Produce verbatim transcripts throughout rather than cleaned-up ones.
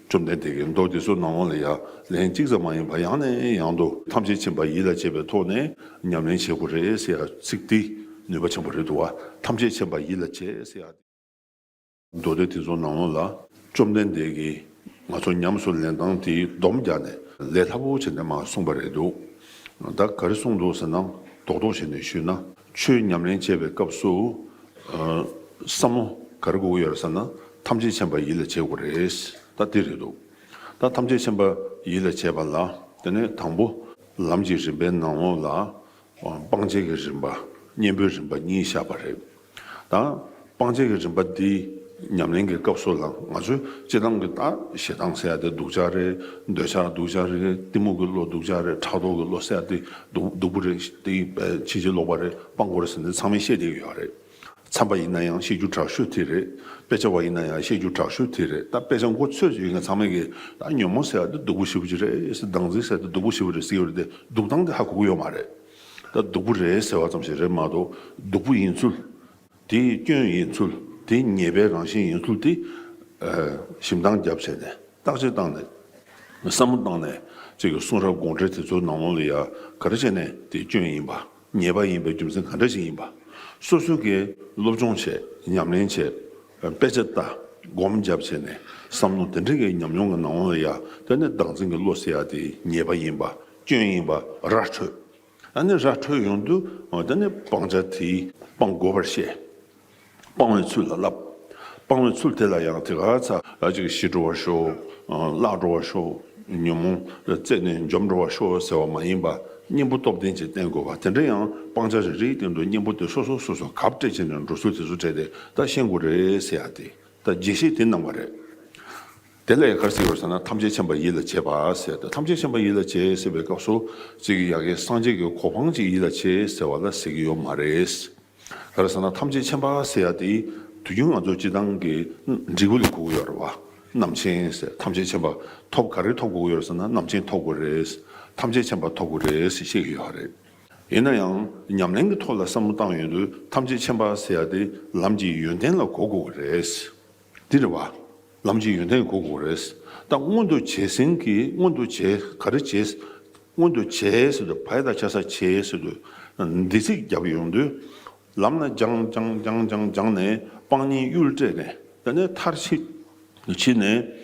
བཅོམ་ལྡན་འདས་ཀྱིས་མདོ་འདི་ཚོའི་ནང་ལོགས་ལ་ཡང་ལན་གཅིག་ཙམ་མ་ཡིན་པར་ཡང་ནས་ཡང་དུ་ཐམས་ཅད་མཁྱེན་པ་ཡིད་ལ་བྱེད་པའི་ཐོག་ནས་ཉམས་ལེན་བྱེད་དགོས་རེད་ཟེར་ཡ་ཚིག་འདི་ནུས་པ་ཆེན་པོ་རེད་འདུག་བ། ཐམས་ཅད་མཁྱེན་པ་ཡིད་ལ་བྱེད་ཟེར་ཡ། མདོ་སྡེ་དེ་ཚོ་ནང་ལོགས་ལ་བཅོམ་ལྡན་འདས་ཀྱིས་ང་ཚོ་ཉམས་སུ་ལེན་སྟངས་དེའི་སྡོམ་རྒྱག་ནས་ལས་སླ་པོ་བྱས་ནས་མར་གསུངས་པ་རེད་འདུག། ད་ག་རེ་གསུངས་འདུག་ཟེར་ན། རྡོག་རྡོག་བྱས་ནས་ཞུས་ན། ཆོས་ཉམས་ལེན་བྱེད་པའི་སྐབས་སུ་ཨ་བསམ་བློ་ག་རེ་དགོས་ཀྱི་ཡོད་རེད་ཟེར་ན། ཐམས་ཅད་མཁྱེན་པ་ཡིད་ལ་བྱེད་དགོས་རེད། ད་འདི་རེད་འདུག། ད་ཐམས་ཅད་མཁྱེན་པ་ཡིད་ལ་བྱེད་པ་ལ། དེ་ནས་དང་པོ་ལམ་གྱི་རིམ་པའི་ནང་ལོགས་ལ། སྤང་བྱ་གི་རིམ་པ། གཉེན་པོའི་རིམ་པ་གཉིས་བཞག་པ་རེད། ད་སྤང་བྱ་གི་རིམ་པ་འདི་ཉམས་ལེན་གྱི་སྐབས་སུ་ལ་ང་ཚོས་སྤྱིར་བཏང་གི་ད་ཞེ་སྡང་ཟེར་ཡ་དེ་སྡུག་ཅག་རེད། འདོད་ཆགས་སྡུག་ཅག་རེད། གཏི་མུག་གི་བློ་སྡུག་ཅག་རེད། ཕྲག་དོག་གི་བློ་ཟེར་ཡ་དེ་སྡུག་སྡུག་པོ་རེད། དེ་ཕྱིན་ཅི་ལོག་པ་རེད། སྤང་དགོས་རེད་ཟེར་ནས་ཚང་མས་བཤད་བསྡད་ཀྱི་ཡོད་རེད། མཚམས་པ་ཡིན་ན་ཡང་བཤད་རྒྱུ་དྲག་ཤོས་དེ་རེད། དཔེ་ཆ་བ་ཡིན་ན་ཡང་བཤད་རྒྱུ་དྲག་ཤོས་དེ་རེད། ད་དཔེ་ཆ་མགོ་ཚོས་ཡིན་ན་ཚང་མས་ཀྱི་ད་ཉོན་མོངས་ཟེར་བ་དེ་སྡུག་པོ་ཞེ་པོ་ཅིག་རེད། སྡང་འཛིན་ཟེར་བ་དེ་སྡུག་པོ་ཞེ་པོ་རེད་ཟེར་གྱི་ཡོད་རེད་དེ། སྡུག་སྟངས་དེ་ཧ་གོ་གི་ཡོད་མ་རེད། ད་སྡུག་པོ་རེད་ཟེར་བ་ཙམ་ཞིག་རེད་མ་གཏོགས་སྡུག་པོ་ཡིན་ཚུལ། དེའི་སྐྱོན་ཡིན་ཚུལ། དེའི་ཉེས་པའི་རང་བཞིན་ཡིན་ཚུལ་དེ་ཞིབ་འདང་བརྒྱབ་བྱས་ནས། བརྟག་དཔྱད་བཏང་ནས། བསམ་བློ་བཏང་ནས། ཅིག་གི་གསུང་རབ་དགོངས་འགྲེལ་དེ་ཚོའི་ནང་ལོགས་ལ་ཡ་ག་རེ་བྱས་ནས་དེ་སྐྱོན་ཡིན་པ། ཉེས་པ་ཡིན་པའི་རྒྱུ་མཚན་ག་འདྲ་ཞིག་ཡིན་པ། སོ་སོ་གིས་སློབ་སྦྱོང་བྱས། ཉམས་ལེན་བྱས། དཔེ་ཆ་ལྟ། སྒོམ་རྒྱབ་བྱས་ནས་བསམ་བློ་དེ་འདྲ་གི་ཉམས་མྱོང་གི་ནང་ལོགས་ལ་ཡ། དེ་ནས་བདག་འཛིན་གྱི་བློ་ཟེར་ཡ་དེ་ཉེས་པ་ཡིན་པ། སྐྱོན་ཡིན་པ་ར་འཕྲོད། ཨ་ནི་ར་འཕྲོད་ཡོང་དུས་དེ་ནས་སྤང་བྱ་དེ་སྤང་དགོས་པར་བཤད། སྤང་བའི་ཚུལ་ལ་བསླབ། སྤང་བའི་ཚུལ་དེ་ལ་ཡང་དེ་ག་ཚ་ཨ་ཅིག་ཞི་འགྲོ་བར་ཤོག། བརླག་འགྲོ་བར་ཤོག། ཉོན་མོངས་རྩད་ནས་འཇོམས་འགྲོ་བར་ཤོག་ཟེར་བ་མ་ཡིན་པ། གཉེན་པོ་སྟོབས་ལྡན་ཅིག་བསྟེན་དགོས་པ། དེ་འདྲ་ཡང་སྤང་བྱ་རེ་རེའི་སྟེང་དུ་གཉེན་པོ་དེ་སོ་སོ་སོ་སོ་གབ་སྤྲད་བྱས་ནས་འགྲོ་ཚུལ་དེ་ཚོ་སྤྲད་དེ་ད་ཤེས་དགོས་རེད་ཟེར་ཡ་དེ། ད་རྒྱས་བཤད་དེ་གནང་བ་རེད། དེ་ལ་ཡང་ག་རེ་ཟེར་ཡོད་ཟེར་ན། ཐམས་ཅད་མཁྱེན་པ་ཡིད་ལ་བྱེད་པ་ཟེར་ཏེ། ཐམས་ཅད་མཁྱེན་པ་ཡིད་ལ་བྱེད་ཟེར་བའི་སྐབས་སུ་ཅིག་ཡ་གི་སངས་རྒྱས་ཀྱི་གོ་འཕང་ཅིག་ཡིད་ལ་བྱེད་ཟེར་བ་ལ་ཟེར་གྱི་ཡོད་མ་རེད། ག་རེ་ཟེར་ན། ཐམས་ཅད་མཁྱེན་པ་ཟེར་ཡ་དེ་དུས་རྒྱུན་ང་ཚོ་སྤྱིར་བཏང་གི་འབྲས་བུ་ལ་གོ་གི་ཡོད་རེད་བ། རྣམ་མཁྱེན་ཟེར། ཐམས་ཅད་མཁྱེན་པ་ཐོབ། ག་རེ་ཐོབ་དགོས་ཀྱི་ཡོད་རེད་ཟེར་ན། རྣམ་མཁྱེན་ཐོབ་དགོས་རེད། ཐམས་ཅད་མཁྱེན་པ་ཐོབ་དགོས་རེད་ཟེར་བཤད་ཀྱི་ཡོད་རེད། ཡིན་ན་ཡང་ཉམས་ལེན་གྱི་ཐོག་ལ་བསམ་བློ་བཏང་ཡོང་དུས་ཐམས་ཅད་མཁྱེན་པ་ཟེར་ཡ་དེ་ལམ་གྱི་ཡོན་ཏན་ལ་གོ་དགོས་ཀྱི་རེད། འདི་རེད་བ། ལམ་གྱི་ཡོན་ཏན་གོ་དགོས་རེད། ད་མངོན་དུ་བྱས་ཟིན་གྱི། མངོན་དུ་བྱས། ག་རེ་བྱས། མངོན་དུ་བྱས་ཟེར་དུས། བ་ཡ་བཏགས་བྱ་ས་བྱས་ཟེར་དུས། འདས་ཚིག་བརྒྱབ་ཡོང་དུས། ལམ་ལ་སྦྱངས་སྦྱངས་སྦྱངས་སྦྱངས་སྦྱངས་ནས་སྤང་གཉེན་གཡུལ་སྤྲད་ནས། དེ་ནས་མཐར་ཕྱིན་ཕྱིན་ནས།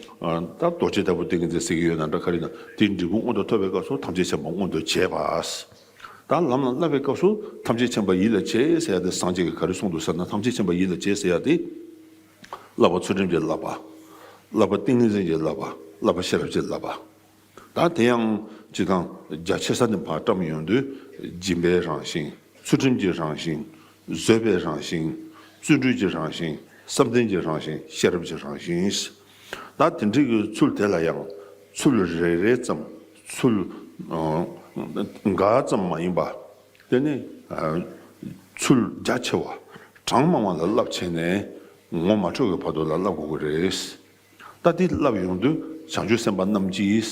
ད་རྡོ་རྗེ་ལྟ་བུ་ཏིང་ངེ་འཛིན་ཟེར་གྱི་ཡོད་ན་འདྲ། ག་རེ་ན། དེའི་འབྲས་བུ་མངོན་དུ་ཐོབ་པའི་སྐབས་སུ་ཐམས་ཅད་མཁྱེན་པ་མངོན་དུ་བྱས་པ། ད་ལམ་ལ་བསླབ་པའི་སྐབས་སུ་ཐམས་ཅད་མཁྱེན་པ་ཡིད་ལ་བྱེད་ཟེར་ཡ་དེ་སངས་རྒྱས་ཀྱིས་ག་རེ་གསུངས་འདུག་ཟེར་ན། ཐམས་ཅད་མཁྱེན་པ་ཡིད་ལ་བྱེད་ཟེར་ཡ་དེ། བསླབ་པ་ཚུལ་ཁྲིམས་ཀྱི་བསླབ་པ། བསླབ་པ་ཏིང་ངེ་འཛིན་གྱི་བསླབ་པ། བསླབ་པ་ཤེས་རབ་ཀྱི་བསླབ་པ། ད་དེ་ཡང་སྤྱིར་བཏང་རྒྱ་ཆེ་ས་ནས་ཕར་བཀྲམ་ཡོང་དུས། སྦྱིན་པའི་རང་བཞིན། ཚུལ་ཁྲིམས་ཀྱི་རང་བཞིན། བཟོད་པའི་རང་བཞིན། བརྩོན་འགྲུས་ཀྱི་རང་བཞིན། བསམ་གཏན་གྱི་རང་བཞིན། ཤེས་རབ་ཀྱི་རང་བཞིན། ད་དེ་འདྲའི་གི་ཚུལ་དེ་ལ་ཡང་ཚུལ་རེ་རེ་ཙམ། ཚུལ་ཨ་འགའ་ཙམ་མ་ཡིན་པ། དེ་ནི་ཨ་ཚུལ་རྒྱ་ཆེ་བ་གྲངས་མང་བ་ལ་བསླབ་བྱས་ནས་ངོ་མ་འཕྲོད་པའི་བར་དུ་ལ་བསླབ་དགོས་ཀྱི་རེད། ད་འདི་བསླབ་ཡོང་དུས་བྱང་ཆུབ་སེམས་དཔའ་རྣམས་ཀྱིས།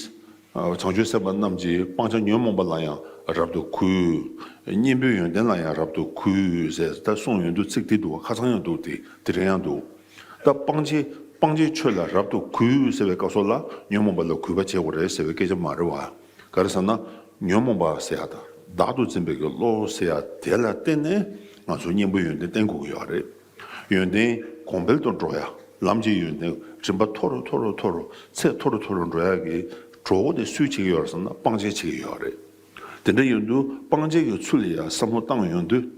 བྱང་ཆུབ་སེམས་དཔའ་རྣམས་ཀྱིས་སྤང་བྱ་ཉོན་མོངས་པ་ལ་ཡང་རབ་ཏུ་གུས། གཉེན་པོའི་ཡོན་ཏན་ལ་ཡང་རབ་ཏུ་གུས་ཟེར་ད་གསུངས་ཡོང་དུས། ཚིག་འདི་འདུག་བ། ཁ་སང་ཡང་འདུག། དེ་དེ་རིང་ཡང་འདུག། ད་སྤང་བྱའི་སྤང་བྱའི་ཆོས་ལ་རབ་ཏུ་གུས་ཟེར་བའི་སྐབས་སུ་ལ་ཉོན་མོངས་པ་ལ་གུས་པ་བྱེད་དགོས་རེད་ཟེར་བའི་སྐད་ཆ་མ་རེད་བ། ག་རེ་ཟེར་ན། ཉོན་མོངས་པ་ཟེར་ཡ་དང་བདག་ཏུ་འཛིན་པའི་གི་བློ་ཟེར་ཡ་དེ་ལ་བརྟེན་ནས་ང་ཚོ་གཉེན་པོའི་ཡོན་ཏན་བསྟེན་དགོས་ཀྱི་ཡོད་རེད། ཡོན་ཏན་གོང་འཕེལ་དུ་འགྲོ་ཡ། ལམ་གྱི་ཡོན་ཏན་རིམ་པ་མཐོ་རུ་མཐོ་རུ་མཐོ་རུ་ཚད་མཐོ་རུ་མཐོ་རུ་འགྲོ་ཡ་གི་གྲོགས་པོ་དེ་སུས་བྱེད་ཀྱི་ཡོད་རེད་ཟེར་ན། སྤང་བྱས་བྱེད་ཀྱི་ཡོད་རེད། དེ་འདྲ་ཡིན་དུས་སྤང་བྱ་གི་ཚུལ་ལ་ཡ་བསམ་བློ་བཏང་ཡོང་དུས།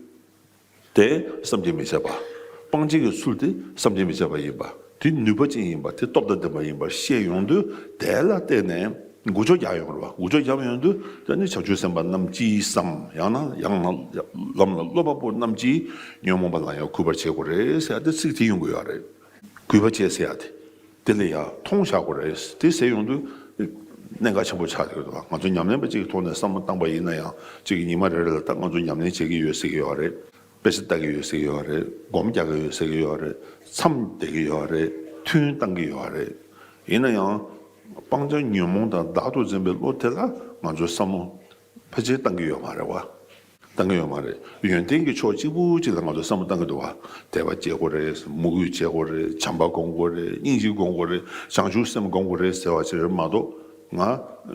དེ་བསམ་གྱིས་མི་ཁྱབ་པ། སྤང་བྱ་གི་ཚུལ་དེ་བསམ་གྱིས་མི་ཁྱབ་པ་ཡིན་པ། དེ་ནུས་པ་ཅན་ཡིན་པ། དེ་སྟོབས་དང་ལྡན་པ་ཡིན་པ་ཤེས་ཡོང་དུས། དེ་ལ་བརྟེན་ནས་འགུལ་སྐྱོད་རྒྱག་ཡོང་རེད་བ། འགུལ་སྐྱོད་རྒྱག་ཡོང་དུས། དེ་ནི་བྱང་ཆུབ་སེམས་དཔའ་རྣམས་ཀྱིས་སམ། ཡང་ན་ཡང་ན་ལམ་ལ་སློབ་པ་པོ་རྣམས་ཀྱིས་ཉོན་མོངས་པ་ལ་ཡང་གུས་པར་བྱེད་དགོས་རེད་ཟེར་ཡ་དེ་ཚིག་དེ་ཡོང་གི་ཡོད་རེད། གུས་པ་བྱེད་ཟེར་ཡ་དེ། དེ་ལ་ཡང་མཐོང་བཞག་དགོས་རེད། དེ་ཟེར་ཡོང་དུས་གནད་འགག་ཆེན་པོ་ཆགས་ཡོད་དོ། ང་ཚོ་ཉམས་ལེན་པ་གཅིག་གི་ཐོག་ནས་བསམ་བློ་བཏང་པ་ཡིན་ན་ཡང་། གཅིག་གི་ཉི་མ་རེ་རེ་ལ་ད་ང་ཚོ་ཉམས་ལེན་བྱེད་ཀྱི་ཡོད་ཟེར་གྱི་ཡོད་རེད། དཔེ་ཆ་ལྟ་གི་ཡོད་ཟེར་གྱི་ཡོད་རེད། སྒོམ་རྒྱག་གི་ཡོད་ཟེར་གྱི་ཡོད་རེད། མཚམས་བསྡད་ཀྱི་ཡོད་རེད། ཐུན་བཏང་གི་ཡོད་རེད། ཡིན་ན་ཡང་སྤང་བྱ་ཉོན་མོངས་དང་བདག་ཏུ་འཛིན་པའི་བློ་དེ་ལ་ང་ཚོས་བསམ་བློ་ཕལ་ཆེར་བཏང་གི་ཡོད་མ་རེད་བ། བཏང་གི་ཡོད་མ་རེད། ཡོན་ཏན་གྱི་ཕྱོགས་གཅིག་པུ་གཅིག་ལ་ང་ཚོ་བསམ་བློ་བཏང་གི་འདུག་བ། དད་པ་བྱེད་དགོས་རེད། མོས་གུས་བྱེད་དགོས་རེད། བྱམས་པ་སྒོམ་དགོས་རེད། སྙིང་རྗེ་སྒོམ་དགོས་རེད། བྱང་ཆུབ་སེམས་སྒོམ་དགོས་རེད་ཟེར་བ་ཅིག་རེད་མ་གཏོགས། ང་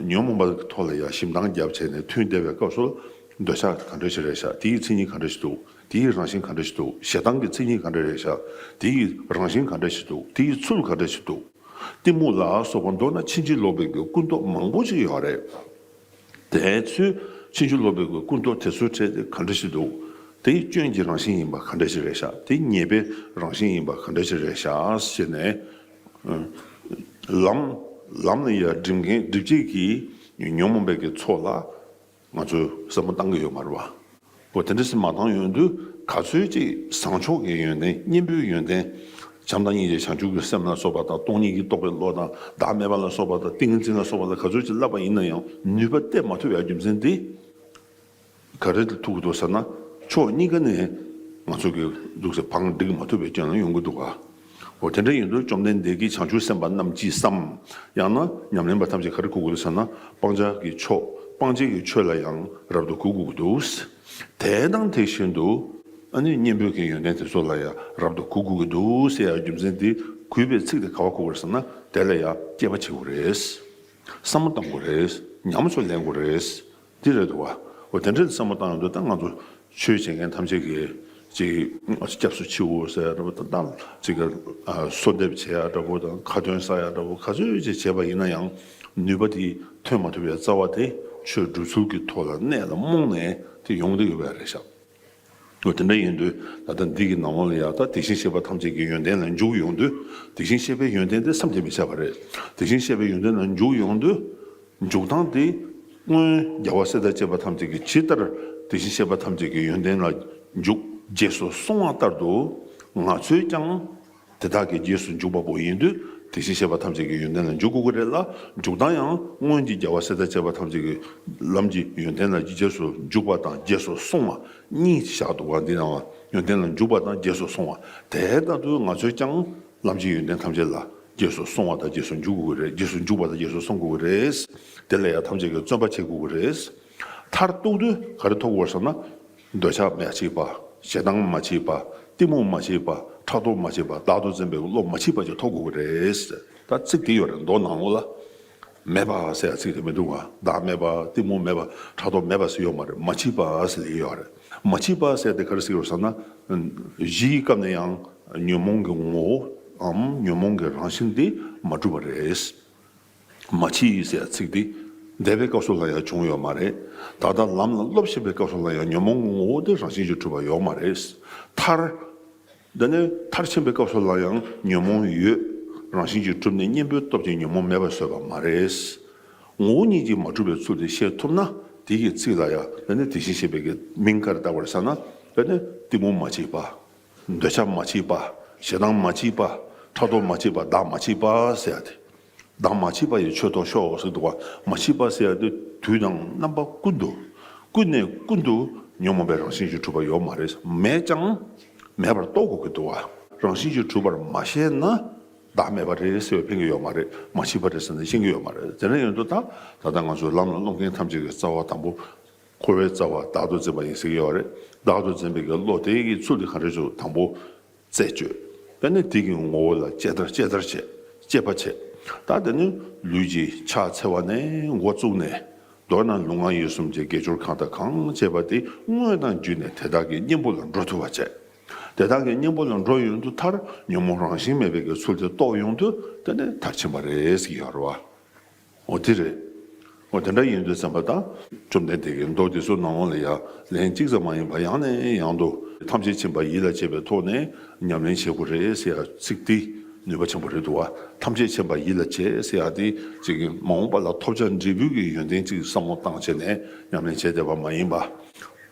ཉོན་མོངས་པ་གི་ཐོག་ལ་ཡ་ཞིབ་འདང་བརྒྱབ་བྱས་ནས་ཐུན་བསྡད་པའི་སྐབས་སུ་འདོད་ཆགས་ག་འདྲ་ཞིག་རེད་ཤག་དེའི་མཚན་ཉིད་ག་འདྲ་ཞིག་འདུག་དེའི་རང་བཞིན་ག་འདྲ་ཞིག་འདུག་ཞེ་སྡང་གི་མཚན་ཉིད་ག་འདྲ་རེད་ཤག་དེའི་རང་བཞིན་ག་འདྲ་ཞིག་འདུག་དེའི་ཚུལ་ག་འདྲ་ཞིག་འདུག་གཏི་མུག་ལ་སོགས་པ། མདོར་ན་ཕྱིན་ཅི་ལོག་པའི་གི་ཀུན་རྟོག་མང་པོ་ཞིག་ཡོད་རེད། དེ་ཚོའི་ཕྱིན་ཅི་ལོག་པའི་གི་ཀུན་རྟོག་དེ་ཚོའི་གྲས་དེ་ག་འདྲ་ཞིག་འདུག་དེ་སྐྱོན་གྱི་རང་བཞིན་ཡིན་པ་ག་འདྲ་ཞིག་རེད་ཤག་དེ་ཉེས་པའི་རང་བཞིན་ཡིན་པ་ག་འདྲ་ཞིག་རེད་ཤག་ཟེར་ནས། ལམ་ལམ་ལ་ཡ་སྒྲིབ་མཁན་སྒྲིབ་བྱེད་ཀྱི་ཉོན་མོངས་པའི་གི་ཚོགས་ལ་ང་ཚོས་བསམ་བློ་བཏང་གི་ཡོད་མ་རེད་བ། འོ་དེ་འདྲ་ཞིག་མ་བཏང་ཡོང་དུས་ག་ཚོད་ཅིག་བཟང་ཕྱོགས་ཀྱི་ཡོན་ཏན། གཉེན་པོའི་ཡོན་ཏན། བྱམས་དང་སྙིང་རྗེ་བྱང་ཆུབ་ཀྱི་སེམས་ལ་སོགས་པ་དང་། སྟོང་ཉིད་ཀྱིས་རྟོགས་པའི་བློ་དང་། བདག་མེད་པ་ལ་སོགས་པ་དང་། ཏིང་ངེ་འཛིན་ལ་སོགས་པ་ལ་ག་ཚོད་ཅིག་བསླབ་པ་ཡིན་ན་ཡང་ནུས་པ་གཏད་མ་ཐུབ་པའི་རྒྱུ་མཚན་དེ། ག་རེ་ལ་ཐུག་གི་འདུག་ཟེར་ན། ཕྱོགས་གཉིས་ཀ་ནས་ང་ཚོ་གི་འདུག་ཟེར་བང་སྒྲིག་མ་ཐུབ་པའི་རྐྱེན་ལ་ཡོང་གི་འདུག་ག་འོ་དེ་འདྲ་ཡིན་དུས་བཅོམ་ལྡན་འདས་ཀྱིས་བྱང་ཆུབ་སེམས་དཔའ་རྣམས་ཀྱིས་སམ། ཡང་ན་ཉམས་ལེན་པ་ཐམས་ཅད་ག་རེ་གོ་དགོས་ཟེར་ན། སྤང་བྱ་གི་ཕྱོགས། སྤང་བྱེད་ཀྱི་ཆོས་ལ་ཡང་རབ་ཏུ་གུས་དགོས་ཀྱི་འདུག་དེ་དང་དེ་བཞིན་དུ་ཨ་ནི་གཉེན་པོའི་གི་ཡོན་ཏན་དེ་ཚོ་ལ་ཡང་རབ་ཏུ་གུས་དགོས་ཀྱི་འདུག་ཟེར་ཡ་རྒྱུ་མཚན་དེ། གུས་པའི་ཚིག་དེ་ག་པར་གོ་དགོས་ཟེར་ན། དེ་ལ་ཡང་དཔྱད་པ་བྱེད་དགོས་རེད། བསམ་བློ་གཏང་དགོས་རེད། ཉམས་སུ་ལེན་དགོས་རེད། འདི་རེད་འདུག་བ། འོ་དེ་འདྲའི་བསམ་བློ་བཏང་ཡོང་དུས། ད་ང་ཚོ་ཆོས་བྱེད་མཁན་ཐམས་ཅད་ཀྱིས་ཅིག་སྐྱབས་སུ་མཆིའོ་ཟེར་ཡ་འདྲ་པོ་དང་། ད་ཅིག་ག་གསོལ་འདེབས་བྱེད་ཡ་འདྲ་པོ་དང་། ཁ་ཏོན་བསགས་ཡ་འདྲ་པོ་ག་ཚོད་ཅིག་བྱས་པ་ཡིན་ན་ཡང་ནུས་པ་དེ་ཐོན་མ་ཐུབ་པའི་རྩ་བ་དེ་ཆོས་སྒྲུབ་ཚུལ་གྱི་ཐོག་ལ་གནད་ལ་རྨོངས་ནས་དེ་ཡོང་བསྡད་ཡོད་པ་རེད་ཤག་འོ་དེ་འདྲ་ཡིན་དུས་ད་ལྟ་འདི་གི་ནང་ལོགས་ལ་ཡ། ད་དེ་བཞིན་གཤེགས་པ་ཐམས་ཅད་ཀྱི་ཡོན་ཏན་ལ་འཇུག་ཡོང་དུས། དེ་བཞིན་གཤེགས་པའི་ཡོན་ཏན་དེ་བསམ་གྱིས་མི་ཁྱབ་པ་རེད། དེ་བཞིན་གཤེགས་པའི་ཡོན་ཏན་ལ་འཇུག་ཡོང་དུས། འཇུག་སྟངས་དེ། སྔོན་རྒྱལ་བ་སྲས་དང་བཅས་པ་ཐམས་ཅད་ཀྱིས་ཇི་ལྟར་དེ་བཞིན་གཤེགས་པ་ཐམས་ཅད་ཀྱི་ཡོན་ཏན་ལ་འཇུག་རྗེས་སུ་སོང་བ་ལྟར་དུ། ང་ཚོས་ཀྱང་དེ་དག་གི་རྗེས་སུ་འཇུག་པ་པོ་ཡིན་དུས། དེ་བཞིན་གཤེགས་པ་ཐམས་ཅད་ཀྱི་ཡོན་ཏན་ལ་འཇུག་དགོས་ཀྱི་རེད་ལ། འཇུག་སྟངས་ཡང་སྔོན་གྱི་རྒྱལ་བ་སྲས་དང་བཅས་པ་ཐམས་ཅད་ཀྱི་ལམ་གྱི་ཡོན་ཏན་ལ་རྗེས་སུ་འཇུག་པ་དང་རྗེས་སུ་སོང་བ་གཉིས་བཞག་འདུག་ག་འདི་ནང་ལ་ཡོན་ཏན་ལ་འཇུག་པ་དང་རྗེས་སུ་སོང་བ། དེ་ལྟར་དུ་ང་ཚོས་ཀྱང་ལམ་གྱི་ཡོན་ཏན་ཐམས་ཅད་ལ་རྗེས་སུ་སོང་བ་དང་རྗེས་སུ་འཇུག་དགོས་ཀྱི་རེད། རྗེས་སུ་འཇུག་པ་དང་རྗེས་སུ་སོང་དགོས་ཀྱི་རེད། དེ་ལ་ཡང་ཐམས་ཅད་ཀྱིས་བརྩོན་པ་བྱེད་དགོས་ཀྱི་རེད། མཐར་གཏུགས་དུས་ག་རེ་ཐོབ་དགོས་ཟེར་ན། འདོད་ཆགས་མ་མཆིས་པ། ཞེ་སྡང་མ་མཆིས་པ། གཏི་མུག་མ་མཆིས་པ། ཕྲག་དོག་མ་མཆིས་པ། བདག་ཏུ་འཛིན་པའི་བློ་མ་མཆིས་པ་ཅིག་ཐོབ་དགོས་ཀྱི་རེད། ད་ཚིག་དེ་ཡོད་རེད། མདོ་ནང་ལོགས་ལ། མེད་པ་ཟེར་ཡ་ཚིག་དེ་མི་འདུག་ག་བདག་མེད་པ། གཏི་མུག་མེད་པ། ཕྲག་དོག་མེད་པ་ཟེར་ཡོད་མ་རེད། མ་མཆིས་པ་ཟེར་ལབ་ཀྱི་ཡོད་རེད། མ་མཆིས་པ་ཟེར་དེ་ག་རེ་ཟེར་གྱི་ཡོད་ཟེར་ན། གཞིའི་སྐབས་ནས་ཡང་ཉོན་མོངས་ཀྱི་ངོ་བོའམ་ཉོན་མོངས་ཀྱི་རང་བཞིན་དེ་མ་གྲུབ་པ་རེད། མ་མཆིས་ཟེར་ཡ་ཚིག་དེ་འདས་པའི་སྐབས་སུ་ལ་ཡང་བྱུང་ཡོད་མ་རེད། ད་ལྟ་ལམ་ལ་སློབ་བཞིན་པའི་སྐབས་སུ་ལ་ཡང་ཉོན་མོངས་ཀྱི་ངོ་བོ་དེ་རང་བཞིན་གྱིས་གྲུབ་པ་ཡོད་མ་རེད། མཐར། དེ་ནས་མཐར་ཕྱིན་པའི་སྐབས་སུ་ལ་ཡང་ཉོན་མོངས་ཡོད། རང་བཞིན་གྱིས་གྲུབ་ནས་གཉེན་པོའི་སྟོབས་ཀྱིས་ཉོན་མོངས་མེད་པར་བཟོས་པ་མ་རེད། ངོ་བོ་ཉིད་ཀྱིས་མ་གྲུབ་པའི་ཚུལ་དེ་ཤེས་ཐུབ་ན། དེ་གི་ཚིག་ལ་ཡང་དེ་ནས་དེ་བཞིན་གཤེགས་པའི་གི་མིང་ག་རེ་བཏགས་པ་རེད་ཟེར་ན། དེ་ནས་གཏི་མུག་མ་མཆིས་པ། འདོད་ཆགས་མ་མཆིས་པ། ཞེ་སྡང་མ་མཆིས་པ། ཕྲག་དོག་མ་མཆིས་པ། བདག་མ་མཆིས་པ་ཟེར་ཡ་དེ། བདག་མ་མཆིས་པ་ཡི་ཆོས་ཐོབ་ཤོག་ཟེར་འདུག་ག་མ་མཆིས་པ་ཟེར་ཡ་དེ་དུས་དང་རྣམ་པ་ཀུན་ཏུ། ཀུན་ནས་ཀུན་ཏུ་ཉོན་མོངས་པའི་རང་བཞིན་གྱིས་གྲུབ་པ་ཡོད་མ་རེད། མེད་ཀྱང་མེད་པར་རྟོགས་དགོས་ཀྱི་འདུག་ག་རང་བཞིན་གྱིས་གྲུབ་པར་མ་ཤེས་ན། བདག་མེད་པ་རེད་ཟེར་བས་ཕན་གྱི་ཡོད་མ་རེད། མ་མཆིས་པ་རེད་ཟེར་ནས་ཤེས་ཀྱི་ཡོད་མ་རེད། དེ་འདྲ་ཡིན་དུས་ད། ད་ལྟ་ང་ཚོའི་ལམ་ལ་སློབ་མཁན་ཐམས་ཅད་ཀྱི་རྩ་བ་དང་པོ། འཁོར་བའི་རྩ་བ་བདག་ཏུ་འཛིན་པ་ཡིན་ཟེར་གྱི་ཡོད་རེད། བདག་ཏུ་འཛིན་པའི་གི་བློ་དེ་གི་ཚུལ་དེ་ག་འདྲ་ཞིག་དང་པོ་རྩད་གཅོད། དེ་ནས་དེ་གི་ངོ་བོ་ལ་དཔྱད་བརྟག་དཔྱད་བརྟག་བྱེད། དཔྱད་པ་བྱེད། ད་དེ་ནི་ལུས་ཀྱི་ཕྱག་འཚལ་བ་ནས་འགོ་བཙུགས་ནས། མདོར་ན་ལུས་ངག་ཡིད་གསུམ་གྱི་དགེ་སྦྱོར་གང་དང་གང་བྱས་པ་དེ་དངོས་དང་བརྒྱུད་ནས་དེ་དག་གི་གཉེན་པོ་ལ་འགྲོ་ཐུབ་པ་བྱེད། དེ་དག་གི་གཉེན་པོ་ལ་འགྲོ་ཡོང་དུས་མཐར་ཉོན་མོངས་རང་བཞིན་མེད་པའི་གི་ཚུལ་དེ་རྟོགས་ཡོང་དུས་དེ་ནི་མཐར་ཕྱིན་པ་རེད་ཟེར་གྱི་ཡོད་རེད་བ། འོ་དེ་རེད། འོ་དེ་འདྲ་ཡིན་དུས་ཙམ་པ་དང་། བཅོམ་ལྡན་འདས་ཀྱིས་མདོ་འདི་ཚོའི་ནང་ལོགས་ལ་ཡང་ལན་གཅིག་ཙམ་མ་ཡིན་པར་ཡང་ནས་ཡང་དུ་ཐམས་ཅད་མཁྱེན་པ་ཡིད་ལ་བྱེད་པའི་ཐོག་ནས་ཉམས་ལེན་བྱེད་དགོས་རེད་ཟེར་ཡ་ཚིག་འདི་ནུས་པ་ཆེན་པོ་རེད་འདུག་བ། ཐམས་ཅད་མཁྱེན་པ་ཡིད་ལ་བྱེད་ཟེར་ཡ་འདི་ཅིག་མ་འོངས་པ་ལ་ཐོབ་བྱ་འབྲས་བུའི་གི་ཡོན་ཏན་ཅིག་བསམ་བློ་བཏང་བྱས་ནས་ཉམས་ལེན་བྱས་བསྡད་པ་མ་ཡིན་པ། བྱང་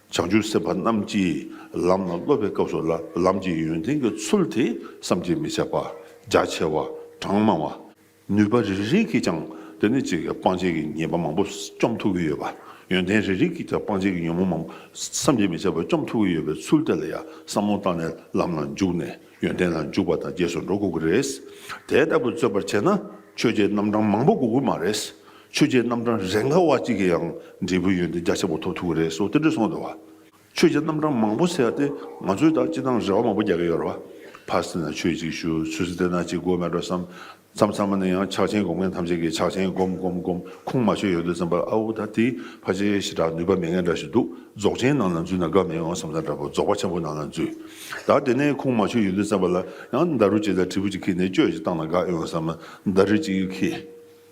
ཆུབ་སེམས་དཔའ་རྣམས་ཀྱིས་ལམ་ལ་སློབ་པའི་སྐབས་སུ་ལ་ལམ་གྱི་ཡོན་ཏན་གྱི་ཚུལ་དེ་བསམ་གྱིས་མི་ཁྱབ་པ། རྒྱ་ཆེ་བ། གྲངས་མང་བ། ནུས་པ་རེ་རེ་གིས་ཀྱང་དེ་ནི་ཅིག་སྤང་བྱའི་གི་ཉེས་པ་མང་པོ་བཅོམ་ཐུབ་ཀྱི་ཡོད་པ། ཡོན་ཏན་རེ་རེ་གིས་ཀྱང་སྤང་བྱའི་གི་ཉོན་མོངས་མང་པོ་བསམ་གྱིས་མི་ཁྱབ་པ་བཅོམ་ཐུབ་ཀྱི་ཡོད་པའི་ཚུལ་དེ་ལ་ཡང་བསམ་བློ་བཏང་ནས་ལམ་ལ་འཇུག་ནས་ཡོན་ཏན་ལ་འཇུག་པ་དང་རྗེས་སུ་འགྲོ་དགོས་ཀྱི་རེད། དེ་ལྟ་བུ་རྩོད་པར་བྱས་ན་ཆོས་ཀྱི་རྣམ་གྲངས་མང་པོ་དགོས་ཀྱི་མ་རེད། ཆོས་ཀྱི་རྣམ་གྲངས་རེ་འགའ་བ་གཅིག་གིས་ཡང་འབྲས་བུའི་ཡོན་ཏན་རྒྱ་ཆེན་པོ་ཐོབ་ཐུབ་ཀྱི་རེད་སོགས་དེ་འདྲ་གསུངས་འདུག་བ། ཆོས་ཀྱི་རྣམ་གྲངས་མང་པོ་ཟེར་ཡ་དེ་ང་ཚོས་ད་སྤྱིར་བཏང་རེ་བ་མང་པོ་རྒྱག་གི་ཡོད་རེད་བ། ཕར་ཟེར་ན་ཆོས་གཅིག་ཞུ། ཚུར་ཟེར་ན་གཅིག་དགོས་མེད་འགྲོ་བསམ། མཚམས་མཚམས་ནས་ཡང་ཕྱག་ཆེན་སྒོམ་མཁན་ཐམས་ཅད་ཀྱིས་ཕྱག་ཆེན་སྒོམ་སྒོམ་སྒོམ་ཁུངས་མ་ཆོད་ཡོང་དུས་ཙམ་པ། ཨའོ་ད་དེ་ཕལ་ཆེར་ཞེ་དྲག་ནུས་པ་མེད་མཁན་འདྲ་ཞིག་འདུག་རྫོགས་ཆེན་ནང་ལ་འཛུལ་ན་དགའ་མི་ཡོང་བསམ་ས་འདྲ་པོ། རྫོགས་པ་ཆེན་པོ་ནང་ལ་འཛུལ། ད་དེ་ནས་ཁུངས་མ་ཆོད་ཡོང་དུས་ཙམ་པ་ལ་ཡང་ཟླ་རུ་གཅིག་ལ་དྲིལ་བུ་གཅིག་ཁྱེར་ནས་གཅོད་ཅིག་བཏང་ན་དགའ་ཡོང་བསམ། ཟླ་རུ་གཅིག་ཁྱེར།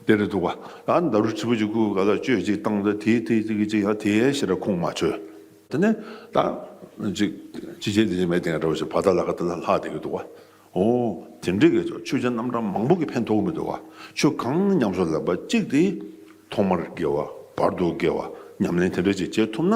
དེ་རེད་འདུག་བ། ད་ཟླ་རུ་དྲིལ་བུ་གཅིག་ཁུར་ག་ལ་གཅོད་ཅིག་བཏང་། ད་དེའི་དེ་དེ་གི་ཅིག་ཡང་དེའི་ཞེ་དྲག་ཁུངས་མ་ཆོད། དེ་ནས་ད་ཅིག་ཅི་བྱེད་འདི་བྱེད་མེད་དེ་འདྲ་བོ་ཞིག་བར་ཐག་ལ་ག་ད་ལ་ལྷག་བསྡད་ཀྱི་འདུག་བ། ཨོ། དེ་འདྲའི་གི་ཆོས་ཆོས་ཀྱི་རྣམ་གྲངས་མང་པོ་གི་ཕན་ཐོགས་མི་འདུག་བ། ཆོས་གང་ཉམས་སུ་ལེན་པ་གཅིག་དེ་ཐོག་མར་དགེ་བ། བར་དུ་དགེ་བ། ཉམས་ལེན་དེ་འདྲ་ཅིག་བྱེད་ཐུབ་ན།